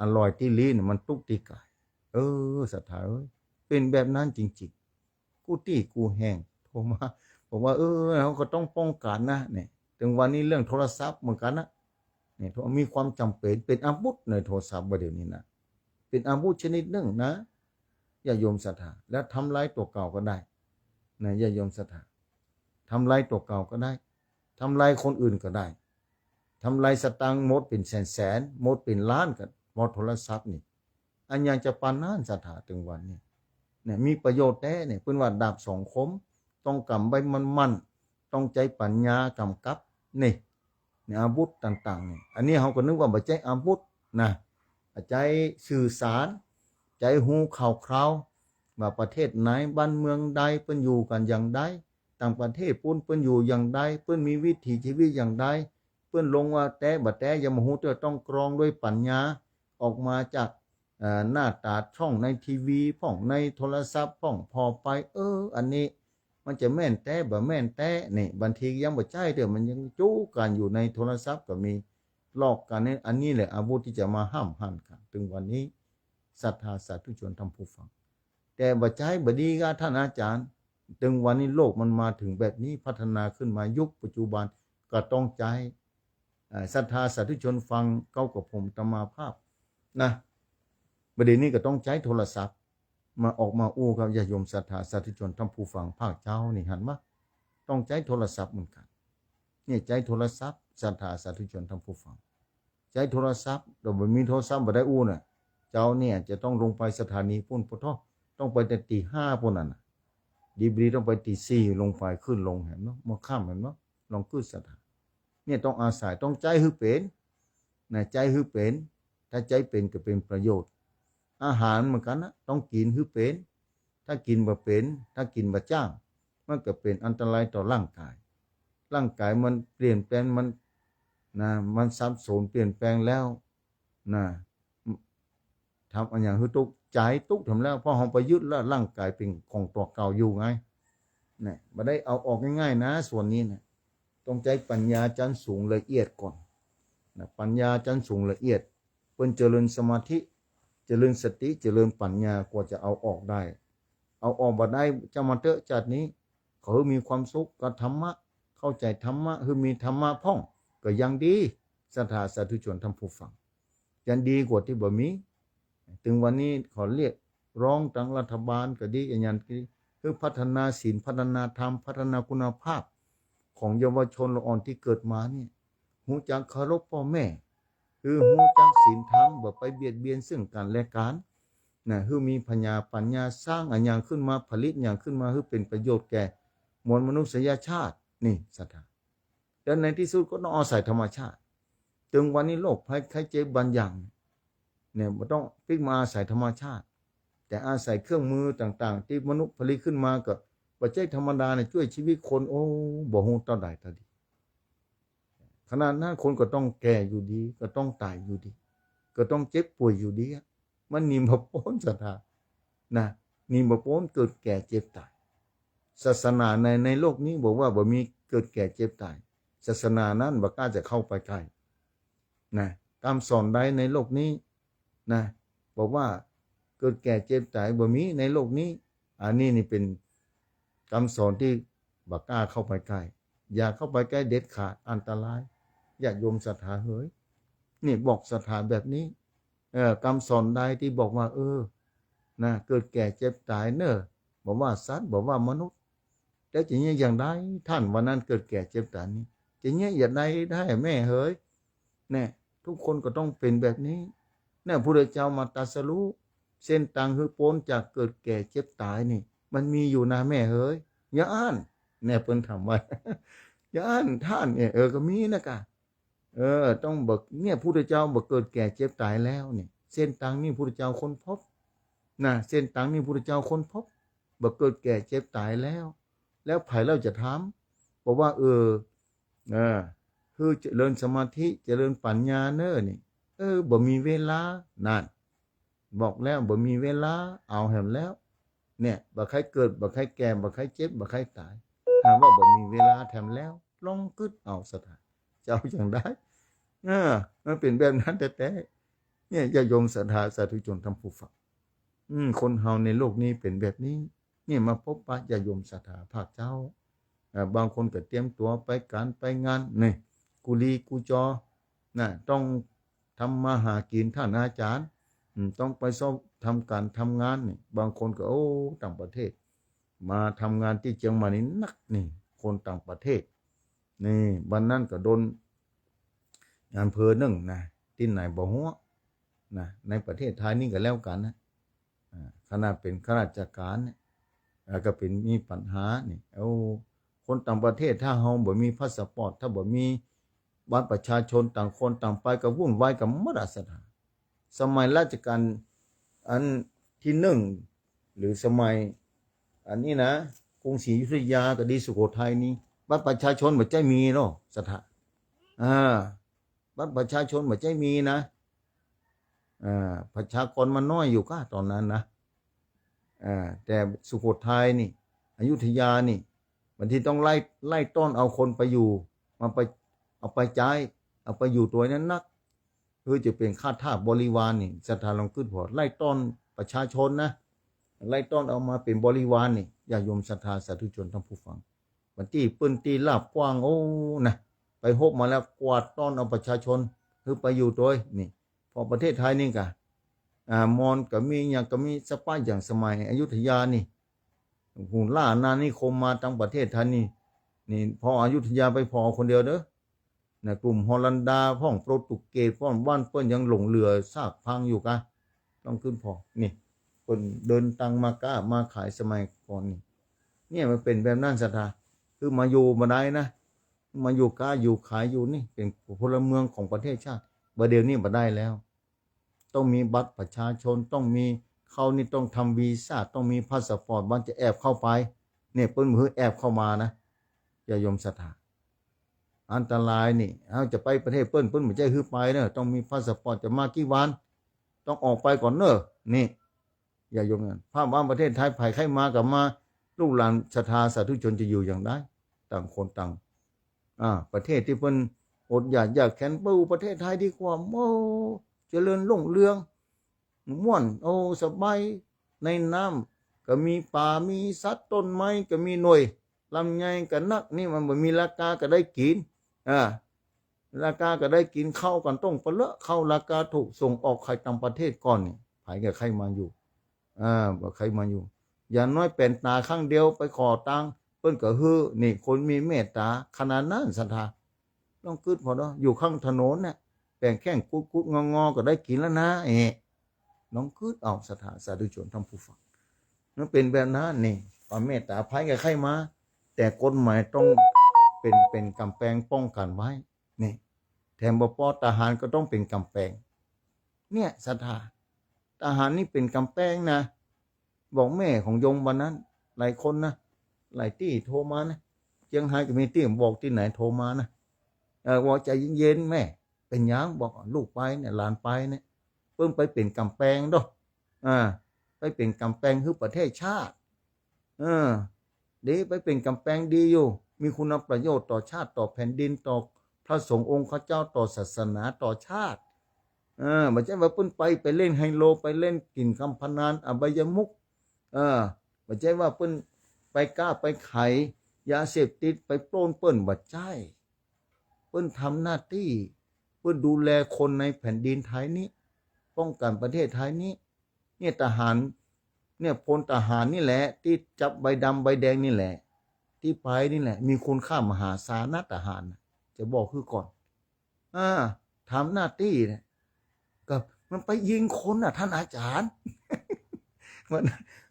อร่อยตี้ลิ้น มันตุ๊กข์ตี้ก๋าย เออ ศรัทธาเอ้ย เป๋นแบบนั้นจริงๆ กู้ตี้กู้แห่งโทรมา บอกว่า เออ เฮาก็ต้องป้องกั๋นนะ เนี่ย ตึงวันนี้เรื่องโทรศัพท์เหมือนกั๋นนะ เนี่ย มีความจ๋ำเป๋น เป๋นอาวุธในโทรศัพท์บ่าเดี่ยวนี้นะ เป๋นอาวุธชนิดนึ่งนะ ญาติโยมศรัทธา แล้วทำลายตั๋วเก่าก็ได้ นะ ญาติโยมศรัทธา ทำลายตั๋วเก่าก็ได้ ทำลายคนอื่นก็ได้ ทำลายสตางค์หมดเป๋นแสนๆ หมดเป๋นล้านก็เพราะโทรศัพท์นี่ อันอย่างจะปานนั้นศรัทธา ตึงวันนี้ เนี่ย มีประโยชน์แต๊เนี่ย เปิ้นว่าดาบสองคม ต้องกำไว้มั่นๆ ต้องใจ๊ปัญญากำกับ นี่ เนี่ย อาวุธต่างๆ เนี่ย อันนี้เฮาก็นึกว่าบ่ใจ้อาวุธนะ ใจ๊สื่อสาร ใจ๊ฮู้ข่าวคราว ว่าประเทศไหน บ้านเมืองใด เปิ้นอยู่กั๋นอย่างใด ต่างประเทศปู๊นเปิ้นอยู่อย่างใด เปิ้นมีวิถีชีวิตอย่างใด เปิ้นลงว่าแต๊บ่แต๊ อย่ามาฮู้เตื้อ ต้องกรองด้วยปัญญา ออกมาจาก เอ่อ หน้าต๋าช่องในทีวีพ่อง ในโทรศัพท์พ่อง ผ่อไป เออ อันนี้มันจะแม่นแต๊บ่แม่นแต๊ นี่ บางทียังบ่ใจ้เตื้อ มันยังจู๊กั๋นอยู่ในโทรศัพท์ก็มี หลอกกั๋นนี่ อันนี้แหละอาวุธตี้จะมาห้ามหันกั๋น ตึงวันนี้ ศรัทธาสาธุชนท่านผู้ฟัง แต่บ่ใจ้บ่ดีก้าท่านอาจารย์ ตึงวันนี้โลกมันมาเถิงแบบนี้ พัฒนาขึ้นมายุคปัจจุบันก็ต้องใจ๊ อ่า ศรัทธาสาธุชนฟังเก้ากับผมอาตมาภาพนะ บ่าเดี่ยวนี้ก็ต้องใจ๊โทรศัพท์ มาออกมาอู้กับญาติโยมศรัทธาสาธุชนท่านผู้ฟังภาคเจ๊านี่ หันบ่ ต้องใจ๊โทรศัพท์เหมือนกั๋น เนี่ย ใจ๊โทรศัพท์ ศรัทธาสาธุชนท่านผู้ฟัง ใจ๊โทรศัพท์ แต่บ่มีโทรศัพท์บ่ได้อู้น่ะ เจ๊าเนี่ยจะต้องลงไปสถานีปู๊น ปะโธ่ ต้องไปแต่ตี๋ห้าปู๊นนั่นน่ะ ดีบ่ดีต้องไปตี๋สี่ลงไป ขึ้นลง หันบ่ เมื่อค่ำ หันบ่ ลองกึ๊ดศรัทธา เนี่ย ต้องอาศัย ต้องใจ๊หื้อเป๋น นะ ใจ๊หื้อเป๋น ถ้าใจ๊เป๋นก็เป๋นประโยชน์ อาหารเหมือนกั๋นนะ ต้องกิ๋นหื้อเป๋น ถ้ากิ๋นบ่เป๋น ถ้ากิ๋นบ่จ้าง มันก็เป๋นอันตรายต่อร่างก๋าย ร่างก๋ายมันเปลี่ยนแปลง มัน นะ มันสับสนเปลี่ยนแปลงแล้ว นะ ทำอันอย่างหื้อตุ๊กข์ ใจ๋ตุ๊กข์ทำแล้ว เพราะเฮาไปยึดแล้วร่างก๋ายเป๋นของตั๋วเก่าอยู่ไง เนี่ย บ่ได้เอาออกง่ายๆ นะ ส่วนนี้นะ ต้องใจ๊ปัญญาจั้นสูงละเอียดก่อน นะ ปัญญาชั้นสูงละเอียด เปิ้นเจริญสมาธิ เจริญสติ เจริญปัญญากว่าจะเอาออกได้ เอาออกบ่ได้ จ้างมันเต๊อะ ชาตินี้ ขอหื้อมีความสุขกับธรรมะ เข้าใจ๋ธรรมะ หื้อมีธรรมะพ่อง ก็ยังดี ศรัทธาสาธุชนท่านผู้ฟัง ยังดีกว่าตี้บ่มี ตึงวันนี้ขอเรียกร้องตังรัฐบาลก็ดี อะหยังก็ดี หื้อพัฒนาศีล พัฒนาธรรม พัฒนาคุณภาพของเยาวชนละอ่อนตี้เกิดมาเนี่ย ฮู้จักเคารพพ่อแม่ หื้อฮู้จักศีลธรรม บ่ไปเบียดเบียนซึ่งกั๋นและกั๋น นะ หื้อมีผญาปัญญา สร้างอะหยังขึ้นมา ผลิตอะหยังขึ้นมา หื้อเป๋นประโยชน์แก่มวลมนุษยชาติ นี่ศรัทธา แล้วในตี้สุดก็ต้องอาศัยธรรมชาติ ตึงวันนี้โรคภัยไข้เจ็บบางอย่างเนี่ย บ่ต้องปิ๊กมาอาศัยธรรมชาติ แต่อาศัยเครื่องมือต่างๆ ตี้มนุษย์ผลิตขึ้นมา ก็บ่ใจ้ธรรมดาเนี่ย จ้วยชีวิตคน โอ้ บ่ฮู้เต้าใดเต้าดี ขนาดนั้นคนก็ต้องแก่อยู่ดี ก็ต้องต๋ายอยู่ดี ก็ต้องเจ็บป่วยอยู่ดีอะ มันหนีบ่ป๊นศรัทธา นะ หนีบ่ป๊นเกิดแก่เจ็บต๋าย ศาสนาใน ในโลกนี้บอกว่าบ่มีเกิดแก่เจ็บต๋าย ศาสนานั้นบ่กล้าจะเข้าไปใก้ นะ กำสอนใดในโลกนี้ นะ บอกว่าเกิดแก่เจ็บต๋ายบ่มีในโลกนี้ อันนี้นี่เป๋นกำสอนตี้บ่กล้าเข้าไปใก้ อย่าเข้าไปใก้เด็ดขาด อันตราย ญาติโยมศรัทธาเหย นี่บอกศรัทธาแบบนี้ เออ กำสอนใดตี้บอกว่า เออ นะ เกิดแก่เจ็บต๋ายเน่อ บ่ว่าสัตว์ บ่ว่ามนุษย์ แล้วจะเยียะอย่างใด ต้านว่านั้นเกิดแก่เจ็บต๋ายนี่ จะเยียะอย่างใดได้แม่เหย แน่ ทุกคนก็ต้องเป๋นแบบนี้ แน่ พุทธเจ้ามาตรัสรู้ เส้นตางหื้อป๊นจากเกิดแก่เจ็บต๋ายนี่ มันมีอยู่นะแม่เหย อย่าอั้น แน่ เปิ้นถามว่า อย่าอั้นต้านเนี่ย เออ ก็มีนะกะ เออ ต้องบอก เนี่ย พุทธเจ้าบ่เกิดแก่เจ็บต๋ายแล้วเนี่ย เส้นตางนี้พุทธเจ้าค้นพบ นะ เส้นตางนี้พุทธเจ้าค้นพบ บ่เกิดแก่เจ็บต๋ายแล้ว แล้วใผเล่าจะทำ บอกว่า เออ เออ คือเจริญสมาธิ เจริญปัญญาเน่อนี่ เออ บ่มีเวลา นั่น บอกแล้วบ่มีเวลา เอาแหมแล้ว เนี่ย บ่ใค่เกิด บ่ใค่แก่ บ่ใค่เจ็บ บ่ใค่ต๋าย หาว่าบ่มีเวลาแถมแล้ว ลองกึ๊ดเอาศรัทธา จะเอาอย่างใด เออ มันเป๋นแบบนั้นแต๊ๆ เนี่ย ญาติโยมศรัทธาสาธุชนท่านผู้ฟัง อืม คนเฮาในโลกนี้เป๋นแบบนี้ เนี่ย มาปะปะญาติโยมศรัทธาภาคเจ้า เอ่อ บางคนก็เตรียมตั๋วไปก๋านไปงาน นี่ กุลีกุจอ นะ ต้องทำมาหากิ๋น ต้านอาจ๋ารย์ อืม ต้องไปซอกทำก๋านทำงานนี่ บางคนก็ โอ้ ต่างประเทศ มาทำงานตี้เจียงใหม่นี่นักนี่ คนต่างประเทศ นี่ วันนั้นก็โดนอำเภอนึ่งนะ ตี้ไหนบ่ฮู้นะ ในประเทศไทยนี่ก็แล้วกั๋นนะ อ่า ขนาดเป๋นข้าราชก๋านเนี่ย อ่า ก็เป๋นมีปัญหานี่ เอ้า คนต่างประเทศ ถ้าเฮาบ่มีพาสปอร์ต ถ้าบ่มีบัตรประชาชน ต่างคนต่างไป ก็วุ่นวายกั๋นหมดอะศรัทธา สมัยรัชกาลอันตี้นึ่ง หรือสมัยอันนี้นะ กรุงศรีอยุธยาก็ดี สุโขทัยนี่ บัตรประชาชนบ่ใจ้มีเนาะศรัทธา อ่า บัตรประชาชนบ่ใจ้มีนะ อ่า ประชากรมันน้อยอยู่ก้าต๋อนนั้นนะ อ่า แต่สุโขทัยนี่ อยุธยานี่ บางทีต้องไล่ ไล่ต้อนเอาคนไปอยู่ มาไป เอาไปใจ๊ เอาไปอยู่ตวยนั้นนัก คือจะเป๋นข้าทาสบริวารนี่ ศรัทธาลองกึ๊ดผ่อ ไล่ต้อนประชาชนนะ ไล่ต้อนเอามาเป๋นบริวารนี่ ญาติโยมศรัทธาสาธุชนท่านผู้ฟัง บางตี้เปิ้นตี้ลาบกว้าง โอ้ นะ ไปฮบมาแล้ว กวาดต้อนเอาประชาชน คือไปอยู่ตวยนี่ พอประเทศไทยนี่กะ อ่า มอญก็มี หยังก็มี สะปะอย่างสมัยอยุธยานี่ หูล่าอาณานิคมมาตังประเทศไทยนี่ นี่ พออยุธยาไปผ่อคนเดียวเด้อ นะ กลุ่มฮอลันดาพ่อง โปรตุเกสพ่อง บ้านเปิ้นยังหลงเหลือซากพังอยู่กะ ต้องกึ๊ดผ่อ นี่ เปิ้นเดินตังมาก๊ามาขายสมัยก่อนนี่ เนี่ย มันเป๋นแบบนั้นศรัทธา คือมาอยู่บ่ได้นะ มาอยู่ก๊าอยู่ขายอยู่นี่ เป๋นพลเมืองของประเทศชาติ บ่าเดี่ยวนี้บ่ได้แล้ว ต้องมีบัตรประชาชน ต้องมี เข้านี่ต้องทำวีซ่า ต้องมีพาสปอร์ต มันจะแอบเข้าไป เนี่ย เปิ้นบ่หื้อแอบเข้ามานะ ญาติโยมศรัทธา อันตรายนี่ เฮาจะไปประเทศเปิ้น เปิ้นบ่ใจ้หื้อไปเน่อ ต้องมีพาสปอร์ต จะมากี่วัน ต้องออกไปก่อนเน่อ นี่ ญาติโยมนะ ภาพว่าประเทศไทย ใผใค่มาก็มา ลูกหลานศรัทธาสาธุชนจะอยู่อย่างใด ต่างคนต่าง อ่า ประเทศตี้เปิ้น อดอยากยากแค้น ไปอยู่ประเทศไทยดีกว่า โอ้ เจริญรุ่งเรือง ม่วน โอ้ สบาย ในน้ำก็มีป๋า มีสัตว์ ต้นไม้ก็มีหน่วย ลำไยก็นัก นี่มันบ่มีราคาก็ได้กิ๋น อ่า ราคาก็ได้กิ๋น ข้าวก็ต้องปะเลอะ ข้าวราคาถูก ส่งออกขายต่างประเทศก่อนนี่ ใผก็ใค่มาอยู่ อ่า บ่ใค่มาอยู่ อย่างน้อยแป๋นต๋าครั้งเดียวไปขอตังค์ เปิ้นก็หื้อ นี่คนมีเมตต๋าขนาดนั้น ศรัทธา ลองกึ๊ดผ่อเนาะ อยู่ข้างถนนน่ะ แป๋นแข้งกุดๆ งอๆ ก็ได้กิ๋นแล้วนะ เอ๊ะ ลองกึ๊ดเอา ศรัทธาสาธุชนท่านผู้ฟัง มันเป๋นแบบนั้นนี่ ความเมตต๋า ใผก็ใค่มา แต่กฎหมายต้องเป๋น เป๋นก๋ำแปงป้องกั๋นไว้ นี่ แถมบ่ปอ ทหารก็ต้องเป๋นก๋ำแปง เนี่ย ศรัทธา ทหารนี่เป๋นก๋ำแปงนะ บอกแม่ของโยมวันนั้น หลายคนนะ หลายตี้โทรมานะ เจียงฮายก็มีตี้ บอกตี้ไหนโทรมานะ เออ บอก "ใจ๋เย็นๆ แม่" "เป๋นหยัง" บอก "ลูกไปเนี่ย หลานไปเนี่ย เปิ้นไปเป๋นก๋ำแปงเนาะ อ่า ไปเป๋นก๋ำแปงหื้อประเทศชาติ เออ ดี ไปเป๋นก๋ำแปงดีอยู่ มีคุณประโยชน์ต่อชาติ ต่อแผ่นดิน ต่อพระสงฆ์องค์ข้าเจ้า ต่อศาสนา ต่อชาติ เออ บ่ใจ้ว่าเปิ้นไป ไปเล่นไฮโล ไปเล่นกิ๋นก๋ำพะนัน อบายมุข เออ บ่ใจ้ว่าเปิ้นไปก๊าไปขายยาเสพติด ไปปล้นเปิ้น บ่ใจ้ เปิ้นทำหน้าตี้ เปิ้นดูแลคนในแผ่นดินไทยนี้ ป้องกั๋นประเทศไทยนี้ เนี่ย ทหาร เนี่ย พลทหารนี่แหละ ตี้จับใบดำใบแดงนี่แหละ ตี้ไปนี่แหละ มีคุณค่ามหาศาลนะ ทหารน่ะ จะบอกหื้อก่อน อ่า ทำหน้าตี้เนี่ย ก็มันไปยิงคนน่ะ ท่านอาจารย์ มัน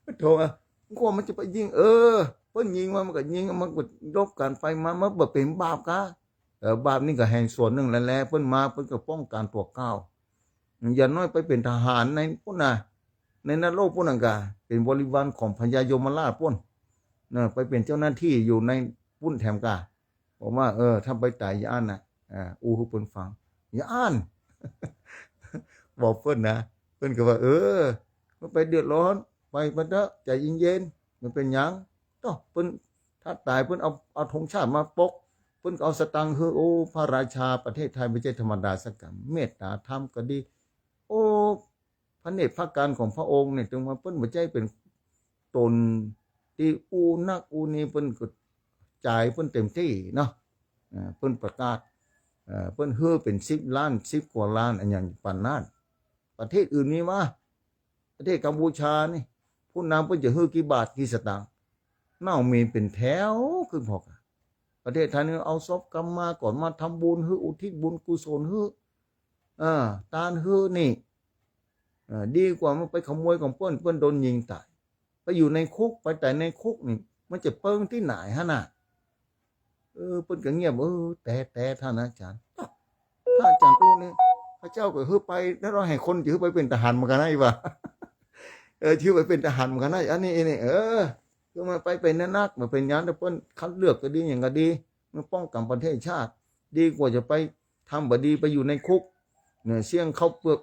มันโทรมา "กลัวมันจะไปยิง" เออ เปิ้นยิงมา มันก็ยิง มันก็รบกั๋นไปมา มันบ่เป๋นบาปกา เออ บาปนี่ก็แหมส่วนนึ่งแหละ เปิ้นมา เปิ้นก็ป้องกั๋นตั๋วเก่า อย่างน้อยไปเป๋นทหารในปุ้นน่ะ ในนรกปุ้นนั่นกา เป๋นบริวารของพญายมราชปุ้นน่ะ ไปเป๋นเจ้าหน้าตี้อยู่ในปุ้นแถมกา บอกว่า เออ ถ้าไปต๋ายย้านน่ะ อ่า อู้หื้อเปิ้นฟัง ย้าน บอกเปิ้นนะ เปิ้นก็ว่า เออ บ่ไปเดือดร้อน ไป ไปเต๊อะ ใจ๋เย็นๆ บ่เป๋นหยัง โต้ เปิ้น ถ้าต๋ายเปิ้นเอา เอาธงชาติมาปก เปิ้นก็เอาสตางค์หื้อ โอ้ พระราชาประเทศไทยบ่ใจ้ธรรมดาสักกำ เมตต๋าธรรมก็ดี โอ้ พระเนตรพระกาญของพระองค์เนี่ย เถิงว่าเปิ้นบ่ใจ้เป๋นต๋นตี้อู้นักอู้นี่ เปิ้นก็จ่ายเปิ้นเต๋มตี้เนาะ อ่า เปิ้นประกาศ เอ่อ เปิ้นหื้อเป๋นสิบล้าน สิบกว่าล้าน อะหยังปานนั้น ประเทศอื่นมีบ่ ประเทศกัมพูชานี่ ผู้นำเปิ้นจะหื้อกี่บาทกี่สตางค์ เน่าเหม็นเป๋นแถวขึ้นพอกอะ ประเทศไทยนี่เอาศพกำมาก่อน มาทำบุญหื้อ อุทิศบุญกุศลหื้อ เออ ตานหื้อนี่ เออ ดีกว่ามันไปขโมยของเปิ้น เปิ้นโดนยิงต๋าย ไปอยู่ในคุก ไปต๋ายในคุกนี่ มันจะเปิงตี้ไหนหั้นน่ะ เออ เปิ้นก็เงียบ เออ แต่ แต่ท่านอาจารย์ ท่านอาจารย์อู้นี่ พระเจ้าก็หื้อไป แล้วเฮาหื้อคนจะหื้อไปเป๋นทหารเหมือนกั๋นนะ อีหว่า เออ หื้อไปเป๋นทหารเหมือนกั๋นนะ อันนี้ อันนี้ เออ คือมันไปเป๋นนัก มันเป๋นหยัง แต่เปิ้นคัดเลือกก็ดี หยังก็ดี มันป้องกั๋นประเทศชาติ ดีกว่าจะไปทำบ่ดี ไปอยู่ในคุก เนี่ย เสี้ยงข้าวเปลือก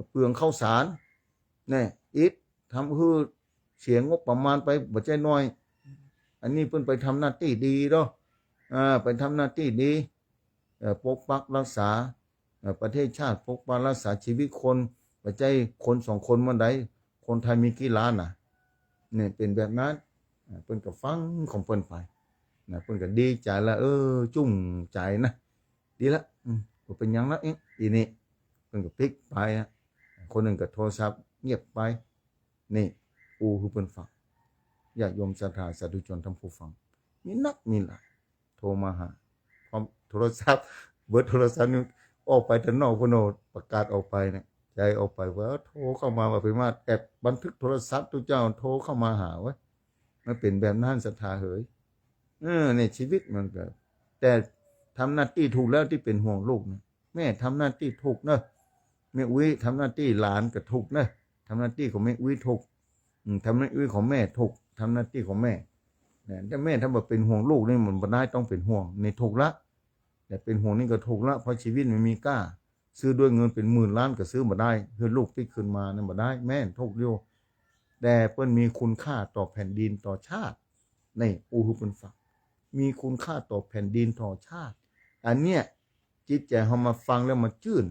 เปลืองข้าวสาร เนี่ย อิด ทำหื้อเสียงบประมาณไปบ่ใจ้น้อย อันนี้เปิ้นไปทำหน้าตี้ดีเนาะ อ่า ไปทำหน้าตี้ดี เอ่อ ปกปักรักษา เอ่อ ประเทศชาติ ปกปักรักษาชีวิตคน บ่ใจ้คนสองคนเมื่อใด คนไทยมีกี่ล้านน่ะ เนี่ย เป๋นแบบนั้น อ่า เปิ้นก็ฟังของเปิ้นไป นะ เปิ้นก็ดีใจ๋ละ เออ จุ้มใจ๋นะ ดีละ อืม บ่เป๋นหยังละ เอ๊ะ อีนี่ เปิ้นก็ปิ๊กไปนะ คนนึ่งก็โทรศัพท์เงียบไป นี่ อู้หื้อเปิ้นฟัง ญาติโยมศรัทธาสาธุชนท่านผู้ฟัง มีนักมีหลาย โทรมาหา พร้อมโทรศัพท์ เบอร์โทรศัพท์นี่ออกไปตางนอกพุ้นโน่ ประกาศออกไปเนี่ย ใจ๋ออกไปว่า โทรเข้ามาว่าไปมา แอบบันทึกโทรศัพท์ตุ๊เจ้า โทรเข้ามาหาเว้ย มันเป๋นแบบนั้นศรัทธาเหย เออ เนี่ย ชีวิตมันก็ แต่ทำหน้าตี้ถูกแล้วตี้เป๋นห่วงลูกนะ แม่ทำหน้าตี้ถูกเนอะ แม่อุ๊ยทำหน้าตี้หลานก็ถูกเนอะ ทำหน้าตี้ของแม่อุ๊ยถูก อืม ทำหน้าตี้ของแม่ถูก ทำหน้าตี้ของแม่ เนี่ย ถ้าแม่ถ้าบ่เป๋นห่วงลูกนี่มันบ่ได้ ต้องเป๋นห่วง นี่ถูกละ แต่เป๋นห่วงนี่ก็ถูกละ เพราะชีวิตมันมีก้า ซื้อด้วยเงินเป๋นหมื่นล้านก็ซื้อบ่ได้ หื้อลูกปิ๊กคืนมานั่นบ่ได้ แม่นถูกอยู่ แต่เปิ้นมีคุณค่าต่อแผ่นดินต่อชาติ นี่ อู้หื้อเปิ้นฟัง มีคุณค่าต่อแผ่นดินต่อชาติ อันเนี้ย จิตใจ๋เฮามาฟังแล้วมันจื้น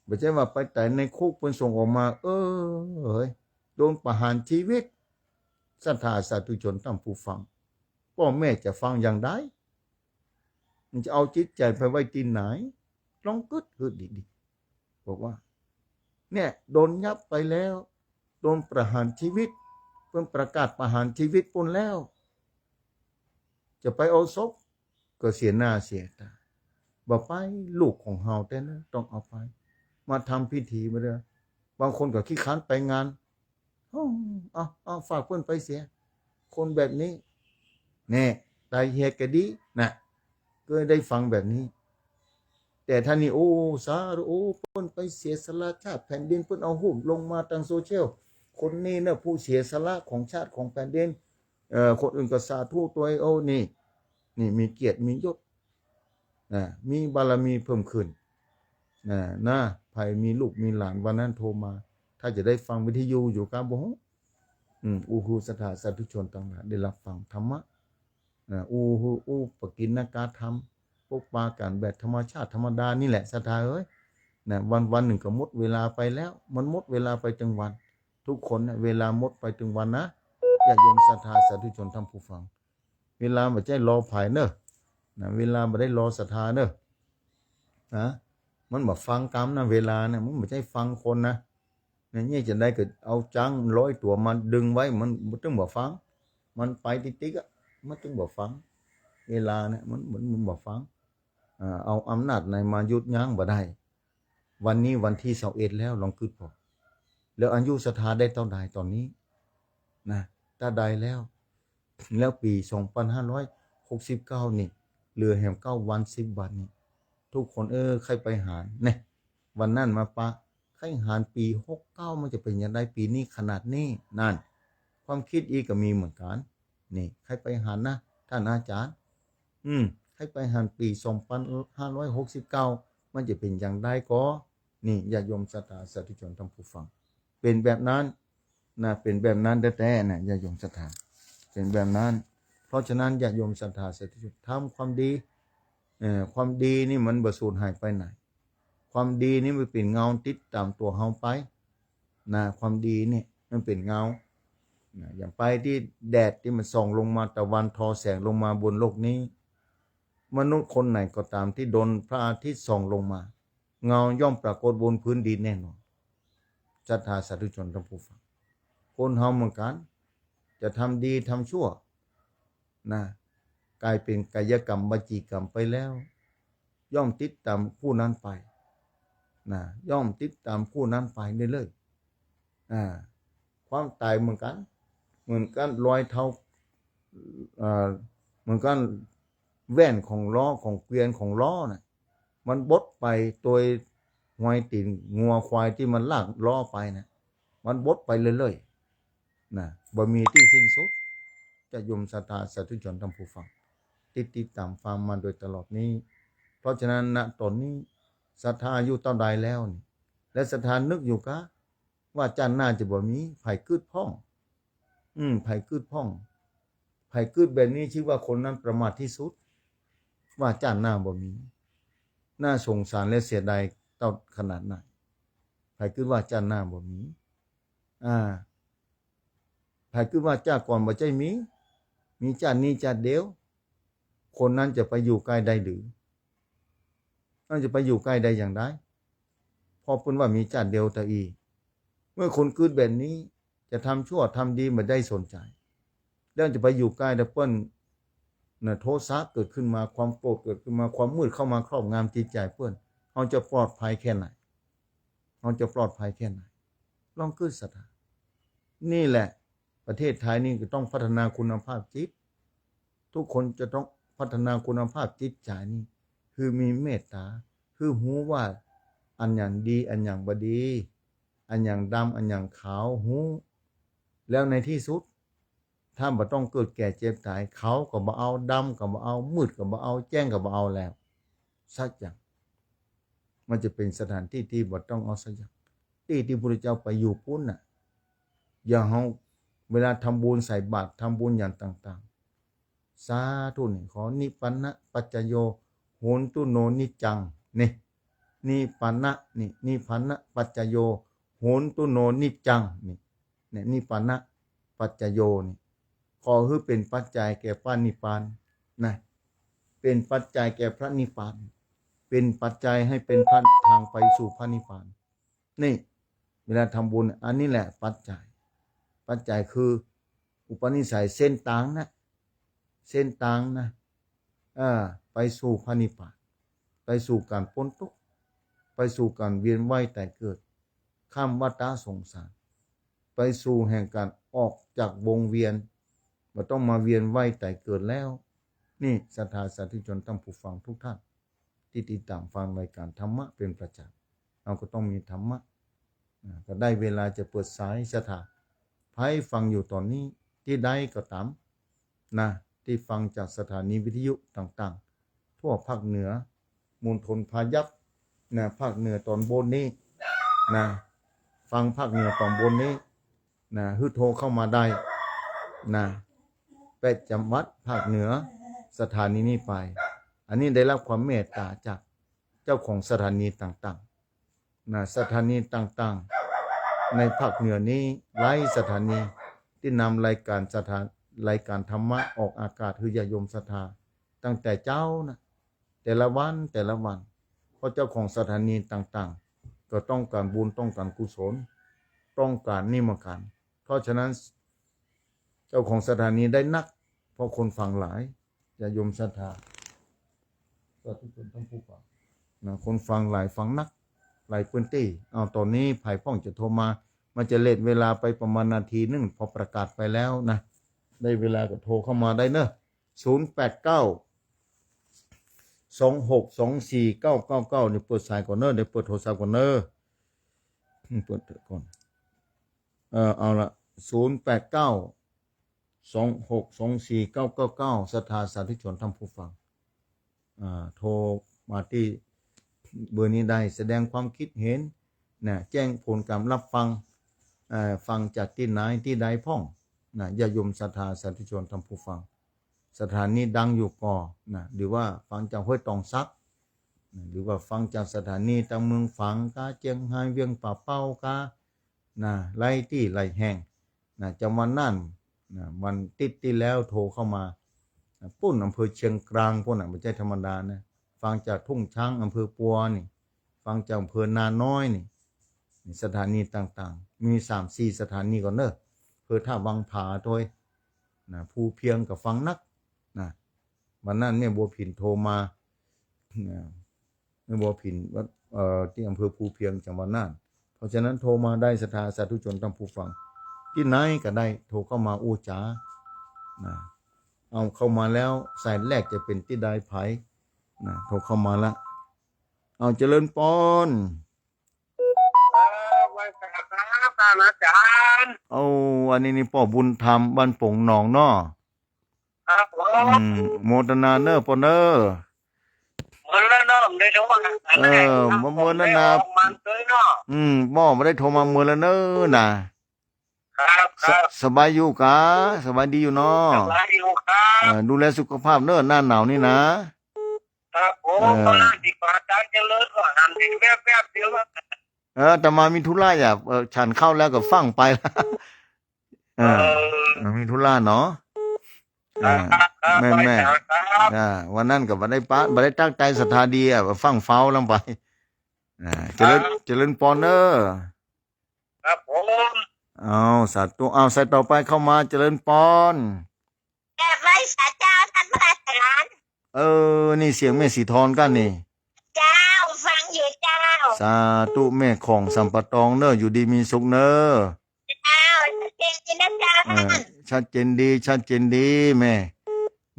บ่ใจ้ว่าไปต๋ายในคุกเปิ้นส่งออกมา เออ เฮ้ย โดนประหารชีวิต ศรัทธาสาธุชนต้านผู้ฟัง ป้อแม่จะฟังอย่างใด มันจะเอาจิตใจ๋ไปไว้ตี้ไหน ลองกึ๊ดหื้อดีๆ บอกว่า เนี่ย โดนยับไปแล้ว โดนประหารชีวิต เปิ้นประกาศประหารชีวิตปู้นแล้ว จะไปเอาศพ ก็เสียหน้าเสียต๋า บ่ไป ลูกของเฮาแต๊นะ ต้องเอาไป มาทำพิธีมาเด้อ บางคนก็ขี้คร้านไปงาน โอ้ เอา เอา ฝากเปิ้นไปเสีย คนแบบนี้ แน่ ต๋ายเหียก็ดีนะ ก็ได้ฟังแบบนี้ แต่ต้านนี้ โอ้ สาธุ โอ้ เปิ้นไปเสียสละชาติแผ่นดิน เปิ้นเอาฮูปลงมาตางโซเชียล คนนี้เน่อผู้เสียสละของชาติของแผ่นดิน เอ่อ คนอื่นก็สาธุตวย โอ้ นี่ นี่มีเกียรติมียศ นะ มีบารมีเพิ่มขึ้น นะ นะ ใผมีลูกมีหลานวันนั้นโทรมา ถ้าจะได้ฟังวิทยุอยู่ก้าบ่ฮู้ อืม อู้หื้อศรัทธาสาธุชนตังหลายได้รับฟังธรรมะ นะ อู้หื้อ อู้ปกิณกธรรม ปกปากั๋นแบบธรรมชาติธรรมดานี่แหละ ศรัทธาเอ๋ย นะ วันๆ นึ่งก็หมดเวลาไปแล้ว มันหมดเวลาไปตึงวัน ทุกคนนะ เวลาหมดไปตึงวันนะ ญาติโยมศรัทธาสาธุชนต้านผู้ฟัง เวลาบ่ใจ้รอใผเน่อ นะ เวลาบ่ได้รอศรัทธาเน่อ นะ มันบ่ฟังกำนะ เวลาเนี่ย มันบ่ใจ้ฟังคนนะ เนี่ย เนี่ยจะได้ก็เอาจ๊างร้อยตั๋วมาดึงไว้ มันบ่ตึงบ่ฟัง มันไปติ๊กๆ อะ มันตึงบ่ฟัง เวลาเนี่ย มัน มัน มันบ่ฟัง อ่า เอาอำนาจไหนมาหยุดยั้งบ่ได้ วันนี้วันตี้ซาวเอ็ดแล้ว ลองกึ๊ดผ่อ แล้วอายุศรัทธาได้เต้าใดต๋อนนี้ นะ เต้าใดแล้ว แล้วปี๋สองปันห้าร้อยหกสิบเก้านี่ เหลือแหมเก้าวันสิบวันนี่ ทุกคน เออ ใค่ไปหาร เนี่ย วันนั้นมาปะ ใค่หารปี๋หกเก้า มันจะเป๋นอย่างใดปี๋นี้ขนาดนี้ นั่น ความกึ๊ดอี้ก็มีเหมือนกั๋น นี่ ใค่ไปหารนะ ต้านอาจ๋ารย์ อืม ใค่ไปหารปี๋สองปันห้าร้อยหกสิบเก้า มันจะเป๋นอย่างใดก่อ นี่ ญาติโยมศรัทธาสาธุชนต้านผู้ฟัง เป๋นแบบนั้น นะ เป๋นแบบนั้นแต๊ๆ นะ ญาติโยมศรัทธา เป๋นแบบนั้น เพราะฉะนั้น ญาติโยมศรัทธาสาธุชน ทำความดี เอ่อ ความดีนี่มันบ่สูญหายไปไหน ความดีนี่มันเป๋นเงาติดต๋ามตั๋วเฮาไป นะ ความดีนี่มันเป๋นเงา นะ อย่างไปตี้แดดตี้มันส่องลงมา ตะวันทอแสงลงมาบนโลกนี้ มนุษย์คนไหนก็ต๋ามตี้โดนพระอาทิตย์ส่องลงมา เงาย่อมปรากฏบนพื้นดินแน่นอน ศรัทธาสาธุชนต้านผู้ฟัง คนเฮาเหมือนกั๋น จะทำดีทำชั่ว นะ ก๋ายเป๋นกายกรรมวจีกรรมไปแล้ว ย่อมติดต๋ามผู้นั้นไป นะ ย่อมติดต๋ามผู้นั้นไปเรื่อยๆ อ่า ความต๋ายเหมือนกั๋น เหมือนกั๋น รอยเท้า เอ่อ เหมือนกั๋น แว่นของล้อ ของเกวียนของล้อน่ะ มันบดไปตวยฮอยตี๋นงัวควายตี้มันลากล้อไปน่ะ มันบดไปเรื่อยๆ นะ บ่มีตี้สิ้นสุด ญาติโยมศรัทธาสาธุชนต้านผู้ฟัง ตี้ติดต๋ามฟังมาโดยตลอดนี้ เพราะฉะนั้น ณ ต๋อนนี้ ศรัทธาอายุเต้าใดแล้วนี่ และศรัทธานึกอยู่กา ว่าจ้าติหน้าจะบ่มี ใผกึ๊ดพ่อง อืม ใผกึ๊ดพ่อง ใผกึ๊ดแบบนี้ชื่อว่าคนนั้นประมาทที่สุด ว่าจ้าติหน้าบ่มี น่าสงสารและเสียดายเต้าขนาดไหน ใผกึ๊ดว่าจ้าติหน้าบ่มี อ่า ใผกึ๊ดว่าจ้าติก่อนบ่ใจ้มี มีจ้าตินี้จ้าติเดียว คนนั้นจะไปอยู่ใก้ได้หรือ มันจะไปอยู่ใก้ได้อย่างใด เพราะเปิ้นว่ามีจ้าติเดียวเต้าอี้ เมื่อคนกึ๊ดแบบนี้ จะทำชั่วทำดีบ่ได้สนใจ๋ แล้วจะไปอยู่ใก้ ถ้าเปิ้น น่ะ โทสะเกิดขึ้นมา ความโกรธเกิดขึ้นมา ความมืดเข้ามาครอบงำจิตใจ๋เปิ้น เฮาจะปลอดภัยแค่ไหน เฮาจะปลอดภัยแค่ไหน ลองกึ๊ดศรัทธา นี่แหละ ประเทศไทยนี่ก็ต้องพัฒนาคุณภาพจิต ทุกคนจะต้องพัฒนาคุณภาพจิตใจ๋นี่ คือมีเมตต๋า คือฮู้ว่าอันหยังดี อันหยังบ่ดี อันหยังดำ อันหยังขาว ฮู้ แล้วในที่สุด ถ้าบ่ต้องเกิดแก่เจ็บต๋าย ขาวก็บ่เอา ดำก็บ่เอา มืดก็บ่เอา แจ้งก็บ่เอาแล้ว สักอย่าง มันจะเป๋นสถานตี้ตี้บ่ต้องเอาสักอย่าง ตี้ตี้พุทธเจ้าไปอยู่ปู๊นน่ะ อย่างเฮาเวลาทำบุญใส่บาตร ทำบุญอย่างต่างๆ สาธุนี่ ขอนิพพานะปัจจโย โหนตุโนนิจจัง นี่ นิพพานะ นี่ นิพพานะปัจจโย โหนตุโน นิจจัง นี่ เนี่ย นิพพานะปัจจโย นี่ ขอหื้อเป๋นปัจจัยแก่พระนิพพานนะ เป๋นปัจจัยแก่พระนิพพาน เป๋นปัจจัยหื้อเป๋นพระ ตางไปสู่พระนิพพาน นี่ เวลาทำบุญ อันนี้แหละปัจจัย ปัจจัยคืออุปนิสัย เส้นตางนะ เส้นตางนะ เออ ไปสู่พระนิพพาน ไปสู่ก๋านป๊นตุ๊กข์ ไปสู่ก๋านเวียนว่ายต๋ายเกิด ข้ามวัฏสงสาร ไปสู่แห่งก๋านออกจากวงเวียน บ่ต้องมาเวียนว่ายต๋ายเกิดแล้ว นี่ศรัทธาสาธุชนท่านผู้ฟังทุกท่าน ตี้ติดต๋ามฟังรายก๋านธรรมะเป๋นประจ๋ำ เฮาก็ต้องมีธรรมะ อ่า ก็ได้เวลาจะเปิดสายศรัทธา ใผฟังอยู่ต๋อนนี้ตี้ใดก็ต๋ามนะ ตี้ฟังจากสถานีวิทยุต่างๆ ทั่วภาคเหนือ มณฑลพายัพนะ ภาคเหนือต๋อนบนนี้นะ ฟังภาคเหนือต๋อนบนนี้นะ หื้อโทรเข้ามาได้นะ แปดจังหวัดภาคเหนือ สถานีนี้ไป อันนี้ได้รับความเมตต๋าจากเจ้าของสถานีต่างๆ นะ สถานีต่างๆ ในภาคเหนือนี้ หลายสถานีตี้นำรายก๋านศรัทธา รายก๋านธรรมะออกอากาศหื้อญาติโยมศรัทธา ตั้งแต่เจ๊านะ แต่ละวัน แต่ละวัน เพราะเจ้าของสถานีต่างๆ ก็ต้องก๋านบุญ ต้องก๋านกุศล ต้องก๋านนี้เหมือนกั๋น เพราะฉะนั้น เจ้าของสถานีได้นัก เพราะคนฟังหลาย ญาติโยมศรัทธา สาธุชนท่านผู้ฟังนะ คนฟังหลาย ฟังนัก หลายพื้นตี้ เอา ต๋อนนี้ใผพ่องจะโทรมา มันจะเลทเวลาไปประมาณนาทีนึ่ง พอประกาศไปแล้วนะ ได้เวลาก็โทรเข้ามาได้เนอะ ศูนย์แปดเก้า สองหกสองสี่เก้าเก้าเก้า เดี๋ยวเปิดสายก่อนเนอะ เดี๋ยวเปิดโทรศัพท์ก่อนเนอะ เปิดก่อน เออ เอาละ ศูนย์แปดเก้า สองหกสองสี่เก้าเก้าเก้า ศรัทธาสาธุชนท่านผู้ฟัง อ่า โทรมาตี้เบอร์นี้ได้ แสดงความคิดเห็นนะ แจ้งผลก๋านรับฟัง เอ่อ ฟังจากตี้ไหนตี้ใดพ่องนะ ญาติโยมศรัทธาสาธุชนท่านผู้ฟัง สถานีดังอยู่ก่อนะ หรือว่าฟังจากห้วยตองสักนะ หรือว่าฟังจากสถานีตางเมืองฝางกา เจียงฮาย เวียงป่าเป้ากานะ หลายตี้หลายแห่งนะ จังหวัดน่านนะ วันติ๊ดตี้แล้วโทรเข้ามานะ ปุ้นอำเภอเชียงกลางปุ้นน่ะ บ่ใจ้ธรรมดานะ ฟังจากทุ่งช้างอำเภอปัวนี่ ฟังจากอำเภอนาน้อยนี่ นี่สถานีต่างๆ มีสามสี่สถานีก่อเนอะ อำเภอท่าวังผาตวยนะ ภูเพียงก็ฟังนักนะ วันนั้นแม่บัวผินโทรมานะ แม่บัวผินวัด เอ่อ ตี้อำเภอภูเพียงจังหวัดน่าน เพราะฉะนั้นโทรมาได้ศรัทธาสาธุชนท่านผู้ฟัง ตี้ไหนก็ได้โทรเข้ามาอู้จ๋านะ เอาเข้ามาแล้วสายแรกจะเป๋นตี้ใดใผนะ โทรเข้ามาละ เอาเจริญปอน ครับ ไหว้สาครับ ท่านอาจ๋ารย์ เอา อันนี้นี่ป้อบุญธรรมบ้านป๋งหนองเนาะ ครับผม อืม โมทนาเนอะปอนเนอะ เมินแล้วเนาะ ได้รู้ว่า เออ เมินแล้วนะ ออกมาเลยเนาะ อืม ป้อบ่ได้โทรมาเมินแล้วเนอะนะ ครับ ส- ครับ สบายอยู่กา สบายดีอยู่เนาะ สบายอยู่ครับ เออ ดูแลสุขภาพเนอะ หน้าหนาวนี่นะ ครับผม เออ ก็น่าสิบาดใจจังเลย ก็หันไปแวบๆเดียว เออ อาตมามีธุระอยาก เออ ฉันข้าวแล้วก็ฟั่งไปละ เออ เออ มีธุระเนาะ ครับ อ่า ครับ แม่นๆ ไปครับ อ่า วันนั้นก็บ่ได้ปะ บ่ได้ตั้งใจ๋ศรัทธาดีอะ ฟั่งเฝ้าลำไป อ่า เจริญ ครับ เจริญปอนเนอะ ครับผม เอา สาธุ เอา สายต่อไปเข้ามา เจริญปอน กราบไหว้สาเจ้าท่านพระอาจ๋ารย์ เออ นี่เสียงแม่สีทองกั๋นนี่ เจ้า ฟังอยู่เจ้า สาธุ แม่ของสำปะตองเนอะ อยู่ดีมีสุขเนอะ เจ้า ชัดเจนดีนะเจ้า เออ ท่าน ชัดเจนดี ชัดเจนดีแม่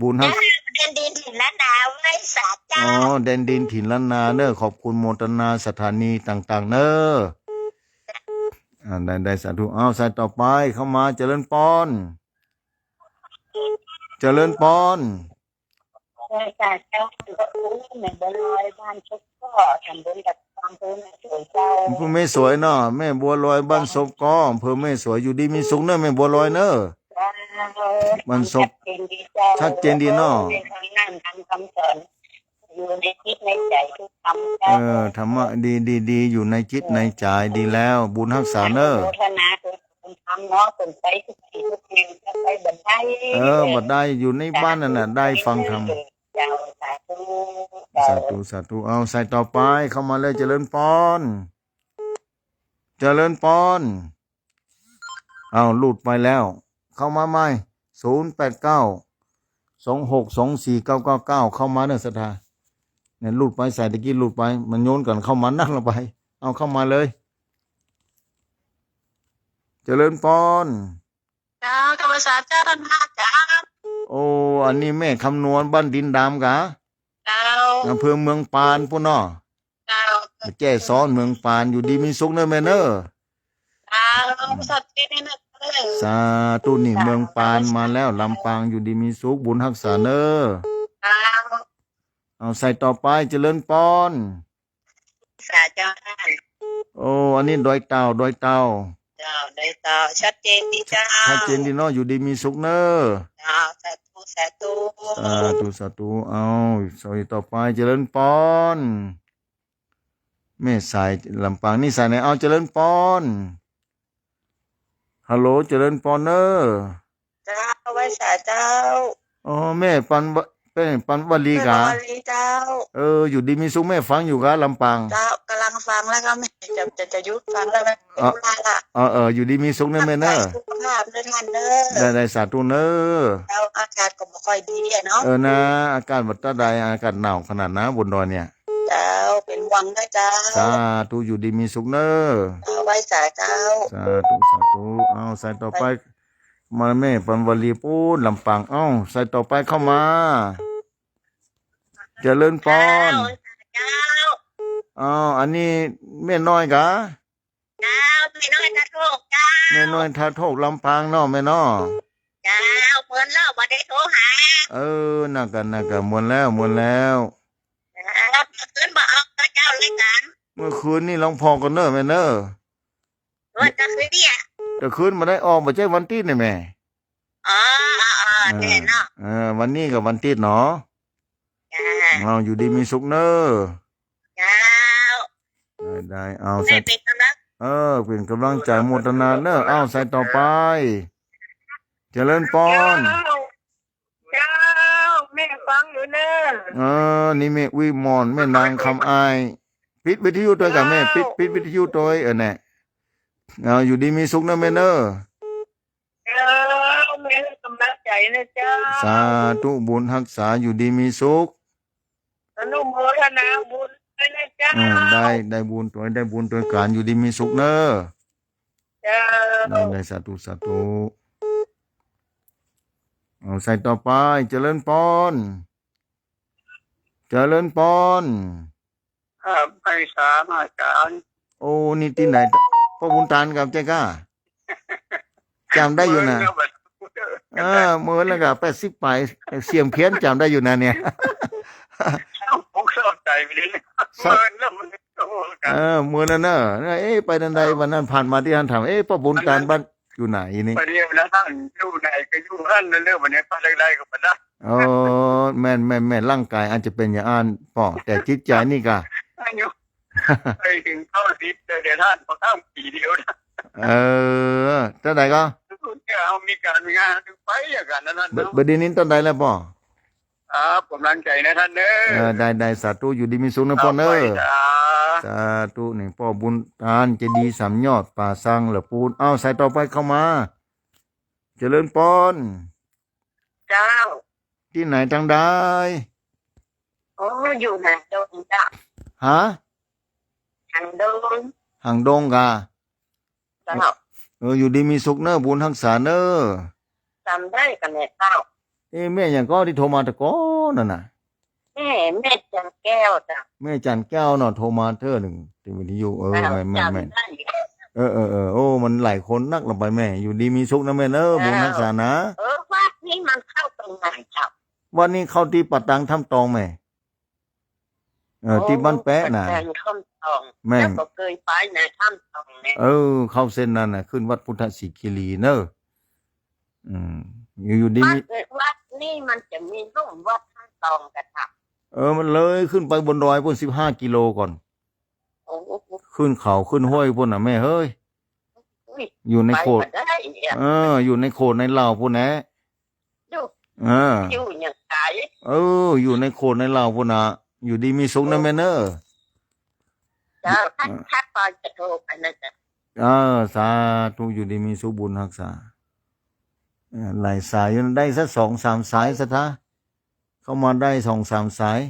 บุญฮะ เจ้า แดนดินถิ่นล้านนา ไหว้สาเจ้า อ๋อ แดนดินถิ่นล้านนาเนอะ ขอบคุณโมทนาสถานีต่างๆ เนอะ อ่า ได้ ได้ สาธุ เอา สายต่อไปเข้ามา เจริญปอน เจริญปอน เออ จ้า เจ้า แม่บัวลอย บ้านศพก้อ ตำบลตะกอง อำเภอแม่สวยเจ้า อำเภอแม่สวยเนาะ แม่บัวลอย บ้านศพก้อ อำเภอแม่สวย อยู่ดีมีสุขเนอะ แม่บัวลอยเนอะ เจ้า บ้านศพ ชัดเจนดีเจ้า ชัดเจนดีเนาะ เออ ทางนั้นทางคำสอน อยู่ในจิตในใจ๋ทุกกำ เออ ธรรมะดี ดี ดี อยู่ในจิตในใจ๋ ดีแล้ว บุญฮักษาเน่อ อนุโมทนากับบุญธรรมเนาะ เปิ้นไปทุกตี้ทุกแห่ง จะไปบ่ได้ เออ บ่ได้ อยู่ในบ้านนั่นน่ะ ได้ฟังธรรม เจ้า สาธุ สาธุ สาธุ เอา สายต่อไป เข้ามาเลย เจริญปอน เจริญปอน เอา หลุดไปแล้ว เข้ามาใหม่ ศูนย์แปดเก้า สองหกสองสี่เก้าเก้าเก้า เข้ามาเน่อ ศรัทธา เนี่ย หลุดไป สายตะกี้หลุดไป มันโยนกั๋นเข้ามานักละไป เอา เข้ามาเลย เจริญปอน เจ้า ธรรมสารเจ้า ท่านพระอาจารย์ โอ้ อันนี้แม่คำนวณบ้านดินดำกา เจ้า อำเภอเมืองปานปู้นเนาะ เจ้า แจ้ซ้อนเมืองปาน อยู่ดีมีสุขเน่อแม่เน่อ เจ้า สาธุนี่เน่อ สาธุนี่ เมืองปานมาแล้ว ลำปาง อยู่ดีมีสุข บุญฮักษาเน่อ เจ้า เอา สายต่อไป เจริญปอน สาธุ โอ้ อันนี้ดอยเต่า ดอยเต่า เจ้า ดอยเต่า ชัดเจนดีเจ้า ชัดเจนดีเนาะ อยู่ดีมีสุขเน่อ เจ้า สาธุ สาธุ สาธุ สาธุ เอา สายต่อไป เจริญปอน แม่สายลำปาง นี่สายไหน เอา เจริญปอน ฮัลโหล เจริญปอนเน่อ เจ้า ไหว้สาเจ้า อ๋อ แม่ปันวะ แม่ปันวลีกา แม่ปันวลีเจ้า เออ อยู่ดีมีสุข แม่ฟังอยู่กา ลำปาง เจ้า ก่ำลังฟังแล้วก็แม่จะ จะ จะหยุดฟังแล้วแม่ เออ เวลาละ เออ เออ อยู่ดีมีสุขเน่อแม่เน่อ สุขภาพด้วยท่านเน่อ ได้ ได้ สาธุเน่อ เจ้า อากาศก็บ่ค่อยดีอะเนาะ เออ นะ อากาศบ่เต้าใด อากาศหนาวขนาดนะ บนดอยเนี่ย เจ้า เป๋นห่วงนะเจ้า สาธุ อยู่ดีมีสุขเน่อ เจ้า ไหว้สาเจ้า สาธุ สาธุ เอา สายต่อไป มาแม่ปันวลีปู๊นลำปาง เอ้า สายต่อไปเข้ามา เจริญปอน เจ้า เจ้า อ้าว อันนี้แม่น้อยกา เจ้า แม่น้อยท่าโทกเจ้า แม่น้อยท่าโทกลำปางเนาะแม่เนาะ เจ้า เมินแล้วบ่ได้โทรหา เออ นั่นกะ นั่นกะ เมินแล้ว เมินแล้ว เจ้า เมื่อคืนบ่ออกเจ้า รายการ เมื่อคืนนี่ลองผ่อก่อนเน่อแม่เน่อ วันกลางคืนเนี่ย กลางคืนบ่ได้ออก บ่ใจ้วันติ๊ดนี่แม่ อ๋อ อ๋อ อ๋อ เออ แน่เนาะ เออ วันนี้กะวันติ๊ดเนาะ จ้า เอาอยู่ดีมีสุขเน่อ เจ้า ได้ ได้ เอา แม่ สาย เป๋นกำลัง เออ เป๋นกำลังใจ๋ โมทนาเน่อ เอาสายต่อไป เจริญปอน เจ้า เจ้า แม่ฟังอยู่เน่อ เออ นี่แม่วิมล แม่นางคำอ้าย ปิดวิทยุตวยกาแม่ เจ้า ปิด ปิดวิทยุตวย เออ แน่ เอาอยู่ดีมีสุขเน่อแม่เน่อ เจ้า แม่กำลังใจ๋นะเจ้า สาธุ บุญฮักษา อยู่ดีมีสุข อนุโมทนาบุญด้วยนะเจ้า เออ ได้ ได้บุญตวย ได้บุญตวยก๋าน อยู่ดีมีสุขเน่อ เจ้า ได้ ได้ สาธุ สาธุ เอาสายต่อไป เจริญปอน เจริญปอน ครับ ไหว้สาอาจ๋ารย์ โอ้ นี่ตี้ไหน ป้อบุญตานกับใจ้ก้า จ๋ำได้อยู่นะ เมินแล้วบัด เออ เมินแล้วกะแปดสิบป๋าย เสียงเพี้ยนจ๋ำได้อยู่นะเนี่ย ผมเศร้าใจ๋ไปเลย เศร้า เมินแล้วมัน โอ้ ครับ เออ เมินแล้วเน่อ เอ๊ะ ไปตันใด วันนั้นผ่านมาตี้หั้นถาม เอ๊ะ ป้อบุญตานบ้านอยู่ไหนนี่ บัดนี้นะ หั้นอยู่ไหนก็อยู่หั้นเน่อ บัดนี้ไปทางใดก็ไปได้ โอ้ แม่น แม่น แม่น ร่างก๋ายอาจจะเป๋นอย่างอั้นป้อ แต่จิตใจ๋นี่กะ อายุ ไปเถิงเก้าสิบ เดี๋ยว เดี๋ยวหั้น พอข้ามปี๋เดียวนะ เออ เต้าใดก็ เนี่ย เอามีก๋านมีงานไปอย่างกั๋นนั่นน่ะ บ่ บ่ได้ยินเต้าใดแล้วป้อ ครับ กำลังใจ๋นะต้านเน่อ เออ ได้ ได้ สาธุ อยู่ดีมีสุขเน่อป้อเน่อ เอาไปจ้า สาธุ นี่ป้อบุญตาน เจดีย์สามยอด ป่าซางเหล่าปูน เอาสายต่อไปเข้ามา เจริญปอน เจ้า ตี้ไหนตางใด โอ้ อยู่หางดงเจ้า ฮะ หางดง หางดงกา เจ้า เออ อยู่ดีมีสุขเน่อ บุญฮักษาเน่อ จ๋ำได้ก่าแม่เจ้า เอ๊ะ แม่หยังก็ตี้โทรมาแต่ก่อนนั่นน่ะ แม่ แม่จันแก้วเจ้า แม่จันแก้วเนาะ โทรมาเตื้อนึ่งตี้วิทยุ เออ เจ้า แม่น แม่น จ๋ำได้ แม่น เออ เออ เออ โอ้ มันหลายคนนักละไปแม่ อยู่ดีมีสุขนะแม่เน่อ เจ้า บุญฮักษานะ เออ วัดนี้มันเข้าตรงไหนเจ้า วัดนี้เข้าตี้ป่าตังถ้ำตองแม่ เออ โอ้ ตี้บ้านแป๊ะน่ะ ป่าตังถ้ำตอง แม่น เจ้าก็เกยไปนะ ถ้ำตองเนี่ย เออ เข้าเส้นนั้นน่ะ ขึ้นวัดพุทธสิขิลีเน่อ อืม อยู่ อยู่ดีมี วัด วัดนี้มันจะมีลุ่มวัดถ้ำตองกะเจ้า เออ มันเลยขึ้นไปบนดอยปู๊นสิบห้ากิโลก่อน โอ้ ขึ้นเขาขึ้นห้วยปู๊นน่ะแม่เฮ้ย อุ้ย อยู่ในโขด ไปบ่ได้เนี่ย เออ อยู่ในโขดในเหล่าปู๊นแหละ อยู่ เออ อยู่อย่างไกล เออ อยู่ในโขดในเหล่าปู๊นน่ะ อยู่ดีมีสุขนะแม่เนอะ เจ้า ท่าน เออ ท่านปอจะโทรไปนะจ๊ะ เออ สาธุ อยู่ดีมีสุข บุญฮักษา เออ หลายสายอยู่นะ ได้สักสองสามสายศรัทธา เข้ามาได้สองสามสาย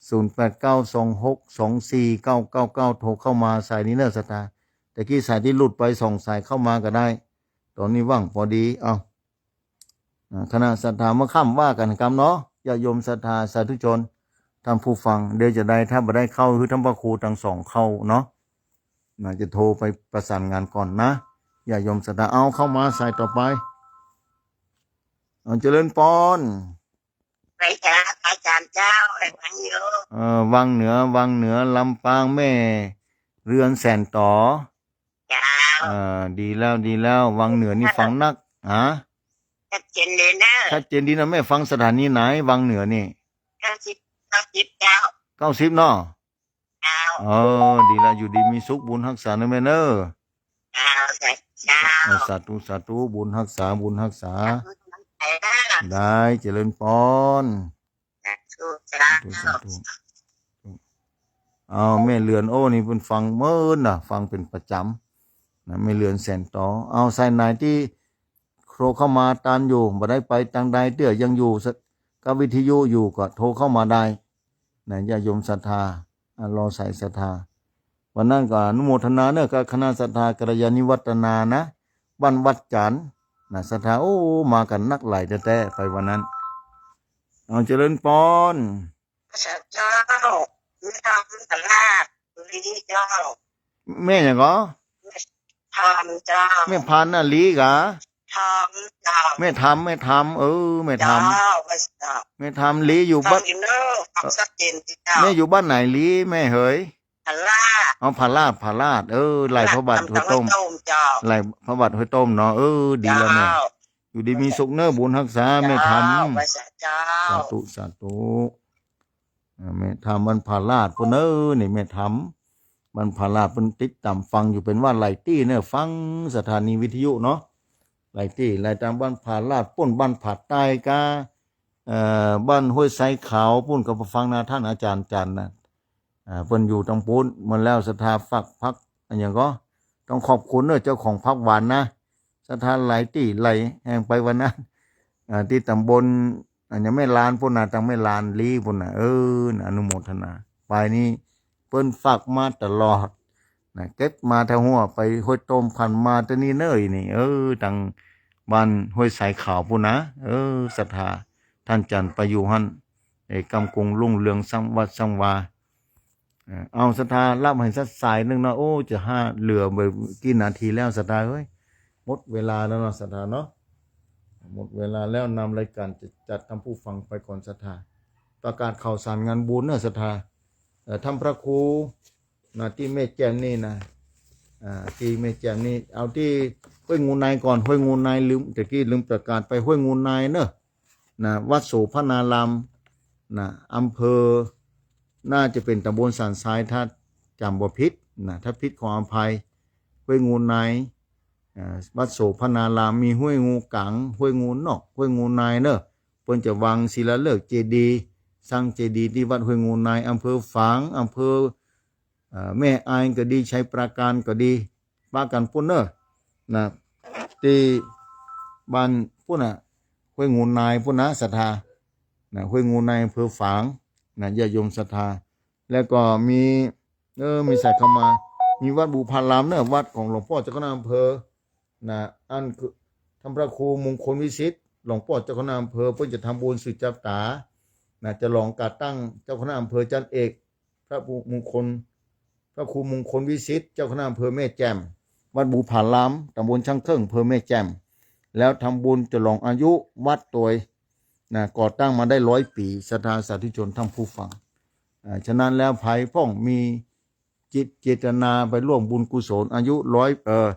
ศูนย์แปดเก้าสองหกสองสี่เก้าเก้าเก้า โทรเข้ามาสายนี้เนอะศรัทธา แต่กี้สายตี้หลุดไปสองสายเข้ามาก็ได้ ต๋อนนี้ว่างปอดี เอ้า อ่า คณะศรัทธาเมื่อค่ำว่ากั๋นกำเนาะ ญาติโยมศรัทธาสาธุชน ท่านผู้ฟัง เดี๋ยวจะได้ ถ้าบ่ได้เข้า คือท่านพระครูตังสองเข้าเนาะ น่าจะโทรไปประสานงานก่อนนะ ญาติโยมศรัทธา เอาเข้ามาสายต่อไป เอา เจริญปอน ไปจ้า อาจารย์เจ้า ไปฟังอยู่ เออ วังเหนือ วังเหนือ ลำปาง แม่เรือนแสนต๋อ เจ้า เออ ดีแล้ว ดีแล้ว วังเหนือนี่ฟังนัก ฮะ ชัดเจนเลยนะ ชัดเจนดีนะ แม่ฟังสถานีไหน วังเหนือนี่ เก้าสิบ เก้าสิบ เจ้า เก้าสิบเนาะ เจ้า เออ ดีแล้ว อยู่ดีมีสุข บุญฮักษานะแม่เนอะ เจ้า เจ้า เออ สาธุ สาธุ บุญฮักษา บุญฮักษา สาธุ ได้ เจริญปอน สาธุ สาธุ สาธุ เอา แม่เรือน โอ้ นี่เปิ้นฟังเมินนะ ฟังเป๋นประจ๋ำนะ แม่เรือนแสนต๋อ เอา สายไหนตี้โทรเข้ามาตันอยู่ บ่ได้ไปตางใดเตื้อ ยังอยู่กับวิทยุอยู่ก็โทรเข้ามาได้ นะ ญาติโยมศรัทธา อ่ะ รอสายศรัทธา วันนั้นก็อนุโมทนาเนอะ กับคณะศรัทธากัลยาณิวัฒนานะ บ้านวัดจันทน์นะ ศรัทธา โอ้ มากั๋นนักหลายแต๊ๆ ไปวันนั้น เอา เจริญปอน เจ้า แม่ทำตลาดลีเจ้า แม่หยังก่อ แม่ทำเจ้า แม่พันธุ์น่ะ ลีก่อ ทำเจ้า แม่ทำ แม่ทำ เออ แม่ทำ เจ้า แม่ทำ ลีอยู่บ้าน ฟังอยู่เนอะ ฟังชัดเจนดีเจ้า แม่อยู่บ้านไหนลี แม่เหย ผาลาด อ๋อ ผาลาด ผาลาด เออ ไหล่พระบาทห้วยต้ม ผาลาด ตำบลห้วยต้มเจ้า ไหล่พระบาทห้วยต้มเนาะ เออ ดีแล้วแม่ เจ้า อยู่ดีมีสุขเนอะ บุญฮักษา แม่ทำ เจ้า ไหว้สาเจ้า สาธุ สาธุ อ่า แม่ทำบ้านผาลาดปู๊นเนอะ นี่แม่ทำบ้านผาลาดปู๊น ติดต๋ามฟังอยู่เป๋นว่าหลายตี้เนอะ ฟังสถานีวิทยุเนาะ หลายตี้ หลายต๋าม บ้านผาลาดปู๊น บ้านผาใต้กา เอ่อ บ้านห้วยไซขาวปู๊น ก็ไปฟังนะ ท่านอาจารย์จันทน์นะ อ่า เปิ้นอยู่ตางปู๊น เมื่อแล้วศรัทธาฝากผัก อะหยังก่อ ต้องขอบคุณเนอะ เจ้าของผักหวานนะ ศรัทธาหลายตี้หลายแห่งไปวันนั้น อ่า ตี้ตำบล อะหยัง แม่ลานปู๊นนะ ตางแม่ลานลีปู๊นนะ เออ อนุโมทนา ไปนี่เปิ้นฝากมาตลอดนะ เก็บมาแต่หัวไปห้วยต้ม ผ่านมาแต่นี่เนอะ นี่ เออ ตางบ้านห้วยไซขาวปู๊นนะ เออ ศรัทธา ท่านจันทน์ไปอยู่หั้น เอ่อ ก้ำกุ่งรุ่งเรือง สร้างวัดสร้างวา เอ่อ เอาศรัทธา รับหื้อสักสายนึ่งเนาะ โอ้ จะห้า เหลือบ่กี่นาทีแล้วศรัทธาเอ้ย หมดเวลาแล้วเนาะศรัทธาเนาะ หมดเวลาแล้ว นำรายการจะจัดท่านผู้ฟังไปก่อนศรัทธา ประกาศข่าวสารงานบุญเนาะศรัทธา เอ่อ ท่านพระครูนะ ตี้แม่แจ่มนี่นะ อ่า ตี้แม่แจ่มนี่ เอาตี้ห้วยงูในก่อน ห้วยงูใน ลืม ตะกี้ลืมประกาศไป ห้วยงูในเนาะ นะ วัดโสภณาราม นะ อำเภอ น่าจะเป๋นตำบลสันทราย ถ้าจ๋ำบ่ผิดนะ ถ้าผิดขออภัย ห้วยงูใน อ่า วัดโสภณาราม มีห้วยงูก๋าง ห้วยงูนอก ห้วยงูในเนาะ เปิ้นจะวางศิลาฤกษ์เจดีย์ สร้างเจดีย์ตี้วัดห้วยงูใน อำเภอฝาง อำเภอ เอ่อ แม่อายก็ดี ชัยปราการก็ดี ปะกั๋นปู๊นเนาะ นะ ตี้บ้านปู๊นน่ะ ห้วยงูในปู๊นนะศรัทธา นะ ห้วยงูใน อำเภอฝาง นะ ญาติโยมศรัทธา แล้วก็มี เออ มีสายเข้ามา มีวัดบุพารามเนาะ วัดของหลวงป้อเจ้าคณะอำเภอ นะ อันคือท่านพระครูมงคลวิสิทธิ์ หลวงป้อเจ้าคณะอำเภอ เปิ้นจะทำบุญสืบชะตา นะ จะหลองก่อตั้งเจ้าคณะอำเภอจันเอก พระมงคล พระครูมงคลวิสิทธิ์ เจ้าคณะอำเภอแม่แจ่ม วัดบุพาราม ตำบลช้างเคิ่ง อำเภอแม่แจ่ม แล้วทำบุญฉลองอายุวัดตวย นะ ก่อตั้งมาได้ร้อยปี๋ ศรัทธาสาธุชนท่านผู้ฟัง อ่า ฉะนั้นแล้วใผพ่องมีจิตเจตนาไปร่วมบุญกุศลอายุร้อย เอ่อ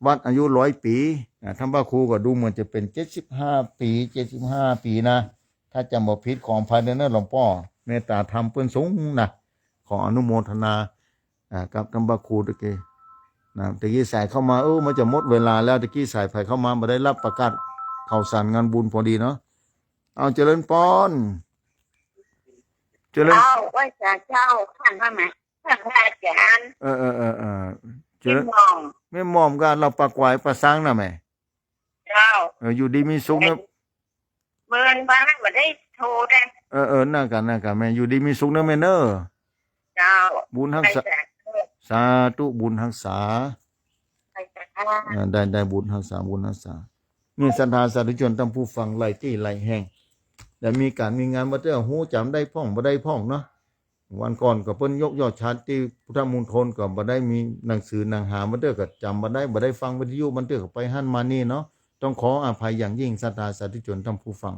วัดอายุร้อยปี๋ อ่า ท่านพระครูก็ดูเหมือนจะเป๋นเจ็ดสิบห้าปี๋ เจ็ดสิบห้าปี๋นะ ถ้าจ๋ำบ่ผิดขออภัยเด้อเนาะหลวงป้อ เมตตาธรรมเปิ้นสูงนะ ขออนุโมทนา อ่า กับต้านพระครูตะกี้ นะ ตะกี้สายเข้ามา เออ มันจะหมดเวลาแล้ว ตะกี้สายใผเข้ามา บ่ได้ฮับประกาศข่าวสารงานบุญพอดีเนาะ เอา เจริญปอน เจริญ เจ้า ไหว้สาเจ้า ข้าพระมหา ข้าพระอาจารย์ เออ เออ เออ เออ เจริญ แม่หม่อม แม่หม่อมกับเหล่าป่าก๋วายป่าซางน่ะแหม เจ้า เออ อยู่ดีมีสุขนะ เมินว่าบ่ได้โทรได้ เออ เออ นั่นกะ นั่นกะแม่ อยู่ดีมีสุขเนอะแม่เนอะ เจ้า บุญฮักษา ไปสาธุ สาธุ บุญฮักษา ไปสาธุ อ่า ได้ ได้บุญฮักษา บุญฮักษา นี่ศรัทธาสาธุชนท่านผู้ฟังหลายตี้หลายแห่ง แต่มีก๋านมีงานบ่าเตื้อ ฮู้จ๋ำได้พ่องบ่ได้พ่องเนาะ วันก่อนก็เปิ้นยกยอดฉัตรตี้พุทธมณฑลก็บ่ได้มีหนังสือหนังหาบ่าเตื้อ ก็จ๋ำบ่ได้ บ่ได้ฟังวิทยุบ่าเตื้อ ก็ไปหั้นมานี่เนาะ ต้องขออภัยอย่างยิ่งศรัทธาสาธุชนท่านผู้ฟัง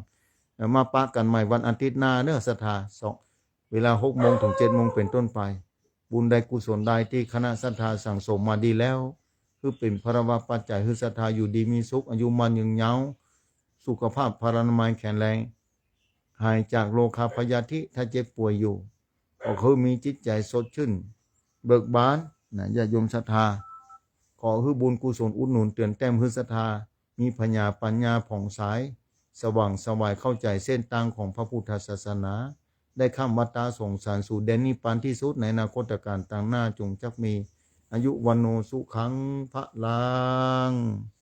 แล้วมาปะกั๋นใหม่วันอาทิตย์หน้าเนอะศรัทธา สอง เวลาหกโมงถึงเจ็ดโมงเป๋นต้นไป บุญใดกุศลใดตี้คณะศรัทธาสั่งสมมาดีแล้ว หื้อเป๋นพลวปัจจัยหื้อศรัทธาอยู่ดีมีสุข อายุมั่นยืนยาว สุขภาพพลานามัยแข็งแรง หายจากโรคาพยาธิถ้าเจ็บป่วยอยู่ ก็คือมีจิตใจ๋สดชื่น เบิกบานนะ ญาติโยมศรัทธา ขอหื้อบุญกุศลอุดหนุนเติมแต้มหื้อศรัทธา มีผญาปั๋ญญาผ่องใส สว่างไสวเข้าใจ๋เส้นตางของพระพุทธศาสนา ได้ข้ามวัฏฏะสงสารสู่แดนนิพพานตี้สุดในอนาคตก๋าลตางหน้า จงจักมีอายุวัณโณสุขังพลัง